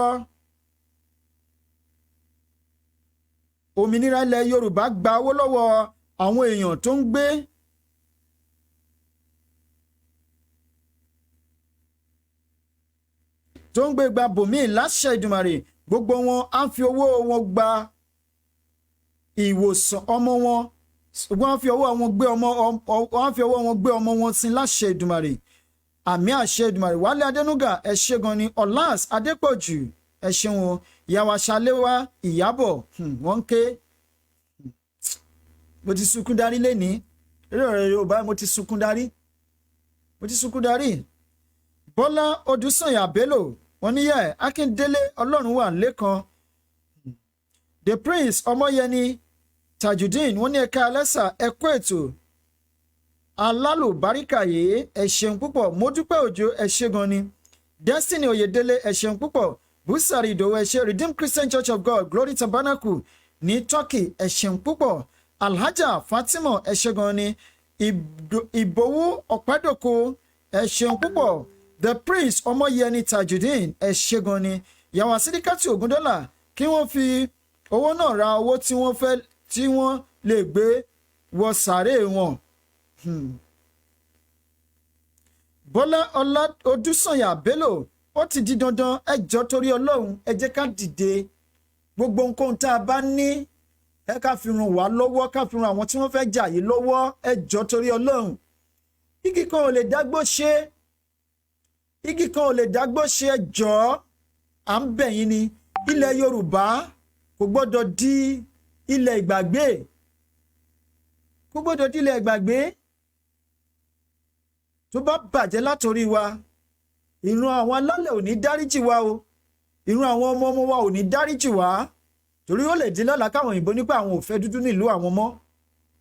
H: òmìnira ilẹ̀ Yorùbá gba owó lọ́wọ́ àwọn èèyàn tó ń gbé gba bòmíì, láṣẹ Ìdùmarè, gbogbo wọn á fi owó wọn gba ìwòsàn ọmọ wọn, wọ́n á fi owó wọn gbé ọmọ, wọ́n á fi owó wọn gbé ọmọ wọn sin láṣẹ Ìdùmarè. Àmì àṣẹ Ìdùmarè. Wálé Adénúgà, ẹ ṣé gan ni. Ọlás Adépọ̀jù, ẹ ṣeun o. Ìyàwó Aṣáléwá Ìyábọ̀, wọ́n ń ké. Mo ti sunkún darí lénìí eré ọ̀rẹ́ Yorùbá, mo ti sunkún darí, mo ti sunkún darí. Bọ́lá Odùsànyà Bello, wọ́n níyà Akíndélé Ọlọ́run wà lẹ́kan. The Prince Ọmọyẹni Tajudeen, wọ́n ní ẹ̀ka alẹ́sà, ẹ̀kọ́ ètò alálùbáríkà yìí, ẹ ṣeun púpọ̀. Mọ́dúpẹ́ Òjò, ẹ ṣé gan ni. Destiny Oyèdélé, ẹ ṣeun púpọ̀. Búsàrì Ìdòwú, ẹ ṣé. Redeemed Christian Church of God Glory Tabernacle ní Turkey, ẹ ṣeun púpọ̀. Alhaja Fatima, ẹ ṣé gan ni. Ìbòwú Ọ̀pẹ́dòkò, ẹ ṣeun púpọ̀. The Prince Ọmọyẹni Tajudeen, ẹ ṣé gan ni. Yàwá Sídíkàtì Ògúndọ́là, kí wọ́n fi owó náà ra owó tí wọ́n fẹ́ tí wọ́n lè gbé wọ sàárè wọn. Bọ́lá Ọlá Odúsànyà Bello, ó ti di dandan. Ẹ jọ̀ọ́, torí Ọlọ́run, ẹ jẹ́ ká dìde. Gbogbo nǹkan tá a bá ní, ẹ ká fi ràn wá lọ́wọ́, ká fi ràn àwọn tí wọ́n fẹ́ jà yìí lọ́wọ́. Ẹ jọ̀ọ́, torí Ọlọ́run. Igi kan ò lè dágbó ṣe, igi kan ò lè dágbó ṣe. Ẹ jọ̀ọ́, à ń bẹ̀ yín ni. Ilẹ̀ Yorùbá kò gbọ́dọ̀ di ilẹ̀ ìgbàgbé, kò gbọ́dọ̀ di ilẹ̀ ìgbàgbé. Tó bá bàjẹ́ látòrí wa, ìran àwọn alálẹ̀ ò ní dáríjì wa o, ìran àwọn ọmọ ọmọ wa ò ní dáríjì wa, torí ó lè di lọ́la káwọn òyìnbó nípa àwọn ò fẹ́ dúdú nílùú àwọn mọ́,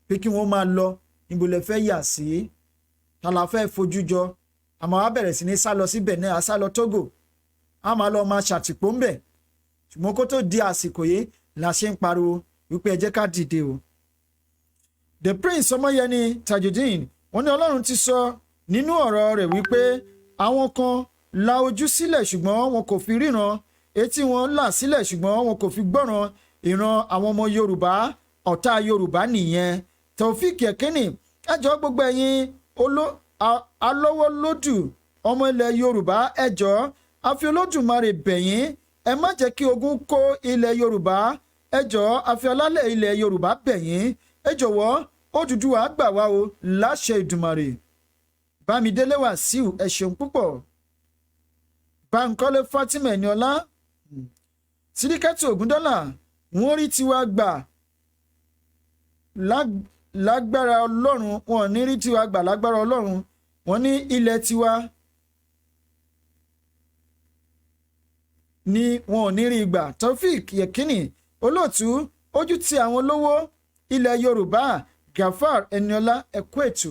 H: pé kí wọ́n máa lọ. Níbo lẹ fẹ́ yà sí? Ta la fẹ́ fojú jọ? Àmọ́ wa bẹ̀rẹ̀ sí ní sá lọ síbẹ̀ náà, sá lọ Tógò, a máa lọ máa ṣàtìpó ńbẹ̀. Ṣùgbọ́n kó tó di àsìkò yìí la ṣe ń pariwo wípé ẹ jẹ́ ká dìde o. The Prince Ọmọyẹni Tajudeen, wọ́n ní Ọlọ́run ti sọ nínú ọ̀rọ̀ rẹ̀ wípé àwọn kan la ojú sílẹ̀ ṣùgbọ́n wọn kò fi ríran, etí wọn là sílẹ̀ ṣùgbọ́n wọn kò fi gbọ́ràn. Ìran àwọn ọmọ Yorùbá, ọ̀tá Yorùbá nìyẹn. Taofik Ẹ̀kínní, ẹ jọ̀ọ́, gbogbo ẹ̀yin alówólódù ọmọ ilẹ̀ Yorùbá, ẹ jọ̀ọ́, a fi Olódùmarè bẹ̀ yín, ẹ má jẹ́ kí ogun kó ilẹ̀ Yorùbá. Ẹ jọ̀ọ́, a fi alálẹ̀ ilẹ̀ Yorùbá bẹ̀ yín, ẹ jọ̀wọ́. Odùduwà gbà wá o láṣẹ Ìdùmarè. Bámidélé Wàsíù, ẹ ṣeun púpọ̀. Bankole Fatima Eniola, Sídíkẹ́tù Ògúndọ́là, wọ́n rí tiwa gbà lágbára Ọlọ́run, wọn ò ní rí tiwa gbà lágbára Ọlọ́run. Wọ́n ní ilẹ̀ tiwa ni wọn ò ní rí gbà. Taofik Yekini, olóòtú, ojú ti àwọn olówó ilẹ̀ Yorùbá. Gafar Eniola, ẹ̀kú ètò.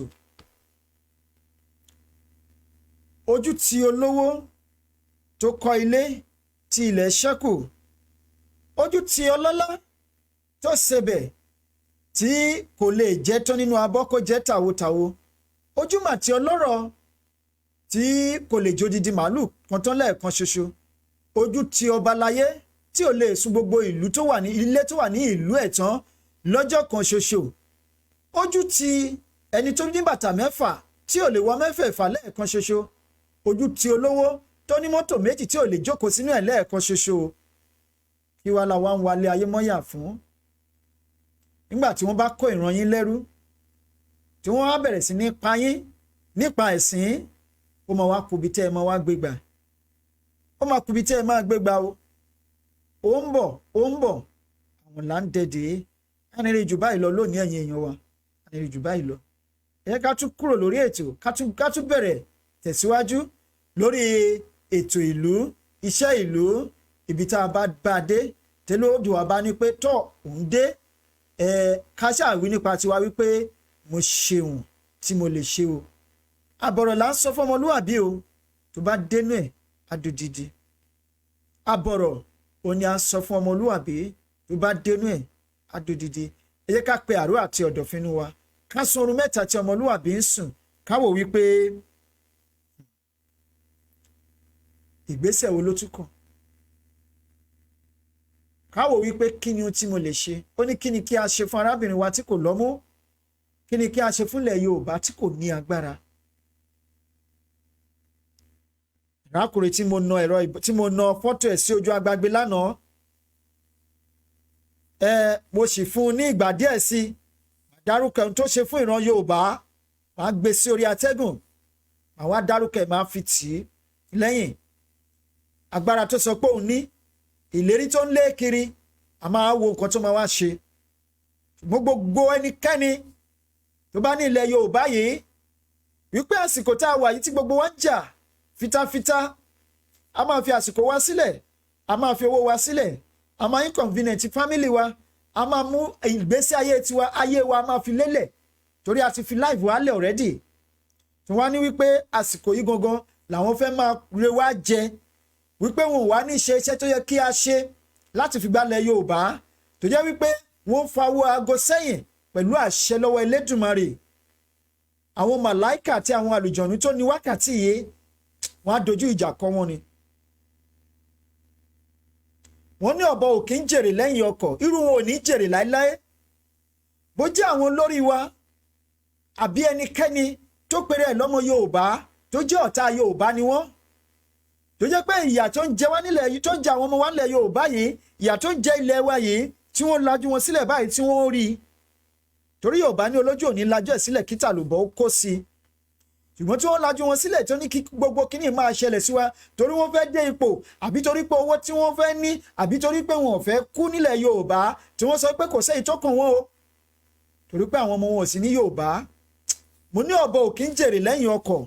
H: Ojú ti olówó tó kọ́ ilé tí ilẹ̀ ṣẹ́kù, ojú ti ọlọ́lá tó ṣebẹ̀ tí kò lè jẹ́ tán nínú abọ́ kó jẹ́ tàwotàwo, ojú mà ti ọlọ́rọ̀ tí kò lè jódidi màálù kan tán lẹ́ẹ̀kan ṣoṣo, ojú ti ọba láyé tí ò lè sun gbogbo ìlú tó wà ní ilé tó wà ní ìlú ẹ̀ tán lọ́jọ́ kan ṣoṣo, ojú ti ẹni tó ní bàtà mẹ́fà tí ò lè wọ mẹ́fẹ̀ẹ̀fà lẹ́ẹ̀kan ṣoṣo, ojú ti olówó tó ní mọ́tò méjì tí ò lè jókòó sínú ẹ̀ lẹ́ẹ̀kan ṣoṣo. Kí wàá la wá ń walé ayé mọ́yà fún? Nígbà tí wọ́n bá kó ìran yín lẹ́rú, tí wọ́n á bẹ̀rẹ̀ sí ní pa yín nípa ẹ̀sìn, ó máa wá kubi tẹ́ ẹ máa wá gbégbà, ó máa kubi tẹ́ ẹ máa gbégbà o. Ó ń bọ̀, ó ń bọ̀, àwọn là ń dẹ̀dẹ̀. Ánìrìn jù báyìí lọ lónìí, ẹ̀yin èèyàn wa, ánìrìn jù báyìí lọ. Ẹ ká tún kúrò lórí ètò, ká tún bẹ̀rẹ̀ tẹ̀síwájú lórí ètò ìlú, iṣẹ́ ìlú, ibi tá a bá bá a dé, tẹ́lẹ̀ odò wa bá ní pé tọ́ òun dé. Ká ṣàwí nípa tiwa wípé mo ṣeun tí mo lè ṣe o. Àbọ̀rọ̀ là ń sọ fọmọlúwàbí o, tó bá dénú ẹ̀ adòdìdì. Àbọ̀rọ̀ ò ní à ń sọ fún ọmọlúwàbí, tó bá dénú ẹ̀ adòdìdì. Ẹ jẹ́ ká pe àrò àti ọ̀dọ̀fínú wa, ká sun oorun mẹ́ta tí ọmọlúwàbí ń sùn, ká wò wípé ìgbésẹ̀ wo ló tún kàn, ká wò wípé kí ni ohun tí mo lè ṣe. Ó ní kí ni kí a ṣe fún arábìnrin wa tí kò lọ́mú, kí ni kí a ṣe fúnlẹ̀ Yorùbá tí kò ní agbára. Arákùnrin tí mo na ẹ̀rọ tí mo na fọ́tò ẹ̀ sí ojú agbágbé lánàá, mo sì fún un ní ìgbà díẹ̀ sí i, dárúkọ ohun tó ṣe fún ìran Yorùbá, màá gbé sí orí atẹ́gùn, màá wá dárúkọ ẹ̀, máa fi tì í lẹ́yìn. Agbára tó sọ pé òun ní, ìlérí tó ń lé kiri, a máa wo nǹkan tó máa wá ṣe. Gbogbo ẹnikẹ́ni tó bá ní ilẹ̀ Yorùbá yìí wípé àsìkò tá a wà yìí tí gbogbo wa ń jà fitafita, a máa fi àsìkò wa sílẹ̀, a máa fi owó wa sílẹ̀, a máa inconvenient family wa, a máa mú ìgbésí ayé tiwa, ayé wa a máa fi lélẹ̀, torí a ti fi life wa lẹ̀ already. Tí wọ́n á ní wípé àsìkò yìí gangan làwọn fẹ́ máa re wá jẹ, wípé wọn ò wá ní ṣe iṣẹ́ tó yẹ kí a ṣe láti fi gbálẹ̀ Yorùbá, tó jẹ́ wípé wọ́n ń fa owó aago sẹ́yìn pẹ̀lú àṣẹ lọ́wọ́ Elédùmarè. Àwọn màláìkà àti àwọn àlùjọ̀nú tó ní wákàtí yìí, wọ́n á dojú ìjà kọ wọn ni. Wọ́n ní ọ̀bọ ò kí ń jèrè lẹ́yìn ọkọ̀, irú wọn ò ní jèrè láéláé. Bó jẹ́ àwọn olórí wa àbí ẹnikẹ́ni tó pèrè ẹ̀ lọ́mọ Yorùbá tó jẹ́ ọ̀tá Yorùbá ni wọ́n, tó jẹ́ pé ìyà tó ń jẹ wá nílẹ̀ yìí, tó ń jẹ àwọn ọmọ wa nílẹ̀ Yorùbá yìí, ìyà tó ń jẹ ilẹ̀ wa yìí, tí wọ́n lajú wọn sílẹ̀ báyìí tí wọ́n rí i. Torí Yorùbá ní olójú òní lajú ẹ̀ sílẹ̀ kí tàlùbọ̀ ó kó sí i. Ṣùgbọ́n tí wọ́n lajú wọn sílẹ̀ tó ní kí gbogbo kíní máa ṣẹlẹ̀ sí wa, torí wọ́n fẹ́ dé ipò, àbí torí pé owó tí wọ́n fẹ́ ní, àbí torí pé wọn ò fẹ́ kú nílẹ̀ Yorùbá, tí wọ́n sọ pé kò sẹ́yìn tó kàn wọ́n o, torí pé àwọn ọmọ wọn ò sí ní Yorùbá. Mo ní ọ̀bọ ò kí ń jèrè lẹ́yìn ọkọ̀.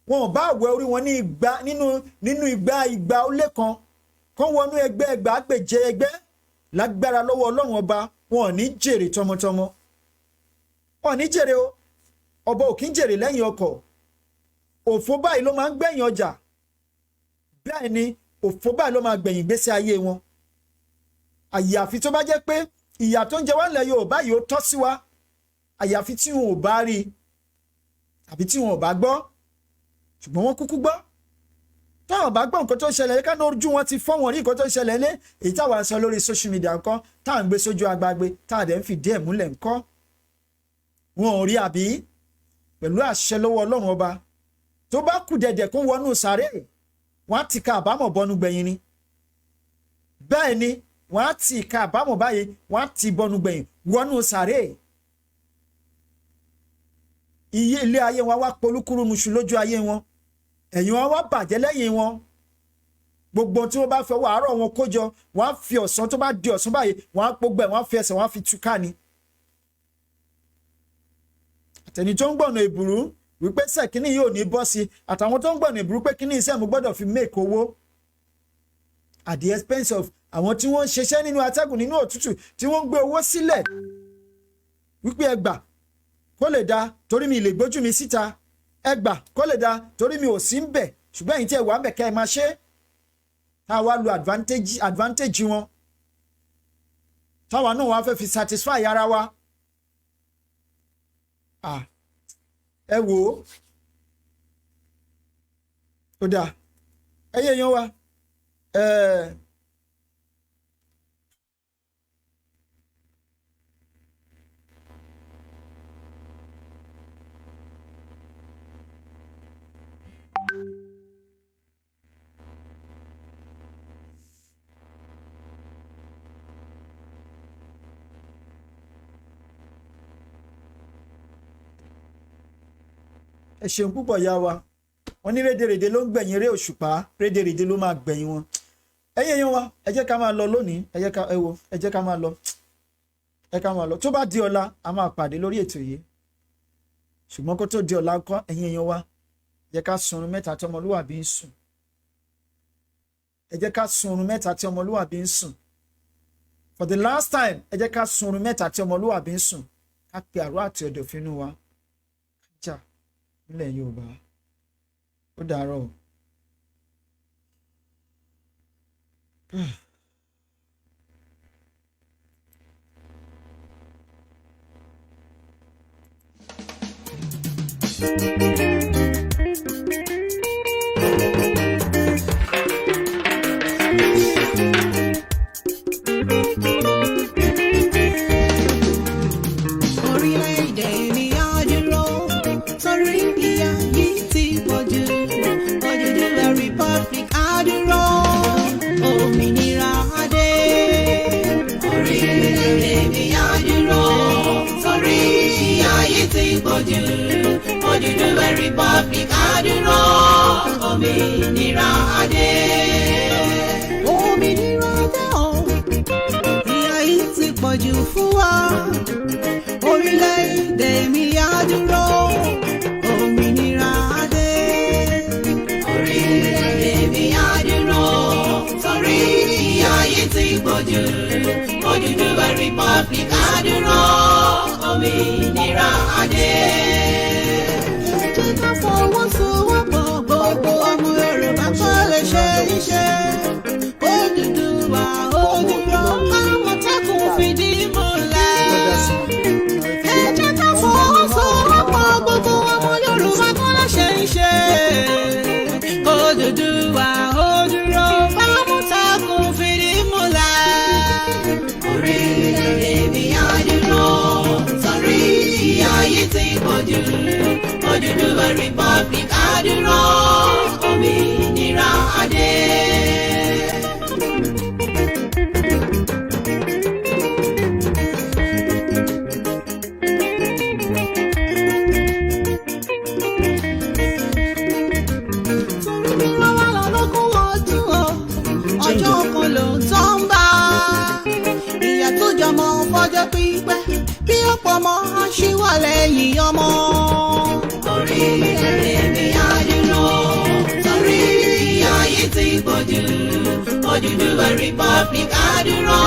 H: Wọn ò bá àwẹ̀ orí wọn ní igba nínú igba igba ó lé kan kán wọnú ẹgbẹ́ ẹgbàágbèje ẹgbẹ́ lágbára lọ́wọ́ Ọlọ́run ọba, wọn ò ní jèrè tọmọtọmọ, wọn ò ní jèrè o. Ọ̀bọ ò kí ń jèrè lẹ́yìn ọkọ̀. Òfò báyìí ló máa ń gbẹ̀yìn ọjà, bẹ́ẹ̀ ni òfò báyìí ló máa gbẹ̀yìn ìgbésí ayé wọn. Àyàfi tó bá jẹ́ pé ìyà tó ń jẹ wá nílẹ̀ Yorùbá yìí ó tọ́ sí wa, àyàfi tí wọn ò bá rí àbí tí wọn ò bá gbọ́. Ṣùgbọ́n wọ́n kúkú gbọ́. Táwọn bá gbọ́ nǹkan tó ń ṣẹlẹ̀, ká ní ojú wọn ti fọ́ wọn rí nǹkan tó ń ṣẹlẹ̀ lé èyí táwa ń sọ lórí social media ńkọ́, táà ń gbé sójú agbágbé, táà dẹ̀ ń fìdí ẹ̀ múlẹ̀ ńkọ́. Wọn ò rí àbí? Pẹ̀lú àṣẹ lọ́wọ́ Ọlọ́run ọba, tó bá kù dẹ̀dẹ̀ kó wọnú sàárè, wọ́n á ti ka àbámọ̀ bọnú gbẹ̀yìn ni. Bẹ́ẹ̀ ni wọ́n á ti ka àbámọ̀ báyìí, wọ́n á ti bọnú gbẹ̀yìn wọnú sàárè. Iye ilé ayé wọn wá polúkúrú muṣu lójú ayé wọn, ẹ̀yìn wọn wá bàjẹ́ lẹ́yìn wọn. Gbogbo tí wọ́n bá fẹ́ wọ àárọ̀ wọn kójọ, wọ́n á fi ọ̀sán, tó bá di ọ̀sán báyìí, wọ́n á gbogbo ẹ̀, wọ́n á fi ẹsẹ̀, wọ́n á fi túká ni. Àtẹni tó ń gbọ̀nà ìbùrú wípé sẹ́kínní yóò ní bọ́ sí, àtàwọn tó ń gbọ̀nà ìbùrú pé kíní iṣẹ́ mo gbọ́dọ̀ fi make owó at the expense of àwọn tí wọ́n ń ṣiṣẹ́ nínú atẹ́gùn, nínú òtútù, tí wọ́n ń gbé owó sílẹ̀ wípé ẹgbà kó lè da torí mi lè gbójú mi síta, ẹgbà kó lè da torí mi ò sí ń bẹ̀, ṣùgbọ́n ẹ̀yin tí ẹ wà ń bẹ̀ kẹ́ ẹ máa ṣe é. Tá a wá lo advantage wọn, táwa náà wá fẹ́ fi satisfy ara wa. Ah, ẹ wò ó, ó dáa, ẹ yé yan wa ẹ. Ẹ ṣeun púpọ̀ yá wa. Wọ́n ní rédèrèdè ló ń gbẹ̀yìn eré òṣùpá, rédèrèdè ló máa gbẹ̀yìn wọn. Ẹ̀yin èèyàn wa, ẹ jẹ́ ká máa lọ lónìí. Ẹ jẹ́ ká, ẹ wo, ẹ jẹ́ ká máa lọ, ẹ ká máa lọ. Tó bá di ọ̀la, a máa pàdé lórí ètò yìí. Ṣùgbọ́n kó tó di ọ̀la ńkọ́, ẹ̀yin èèyàn wa, ẹ jẹ́ ká sunrun mẹ́ta tí ọmọlúwàbí ń sùn. Ẹ jẹ́ ká sunrun mẹ́ta tí ọmọlúwàbí ń sùn. For the last time, ẹ jẹ́ ká sunrun mẹ́ta tí ọmọlúwàbí ń sùn, ká pe àrò àti ọ̀dọ̀fínú wa jà nílẹ̀ Yorùbá. Ó dàárọ̀ o.
A: Orílẹ̀-èdè mi á dúró torí ìyà yìí ti pọ̀ jù. Odùduwà Republic á dúró, òmìnira á dé. Orílẹ̀-èdè mi á dúró torí ìyà yìí ti pọ̀ jù. Odùduwà Republic á dúró, òmìnira á dé. Òmìnira dé o, ìyà yìí ti pọ̀ jù fún wa. Orílẹ̀-èdè mi á dúró, òmìnira á dé. Orílẹ̀-èdè mi á dúró torí ìyà yìí ti pọ̀ jù. Odùduwà Republic á dúró, òmìnira á dé. Ẹ jẹ́ ká fọwọ́sowọ́pọ̀, gbogbo ọmọ Yorùbá kó lè ṣe iṣẹ́. Odùduwà ó dúró, Àmọ̀tẹ́kùn fìdí múlẹ̀. Ẹ jẹ́ ká fọwọ́sowọ́pọ̀, gbogbo ọmọ Yorùbá kó lè ṣe iṣẹ́. Odùduwà ó dúró, Àmọ̀tẹ́kùn fìdí múlẹ̀. Orílẹ̀-èdè mi á dúró torí ìyà yìí ti pọ̀ jù. Odùduwà Republic á dúró, òmìnira á dé. Torí bí wọ́n wá lọ lógún ọdún o, ọjọ́ kan ló ń tọ́ ń bá. Ìyà tó jọmọ fọjọ́ pípẹ́, bí ọ̀pọ̀ ọmọ á ṣì wà lẹ́yìn ọmọ. Orílẹ̀-èdè mi á dúró torí ìyà yìí ti pọ̀ jù. Odùduwà Republic á dúró.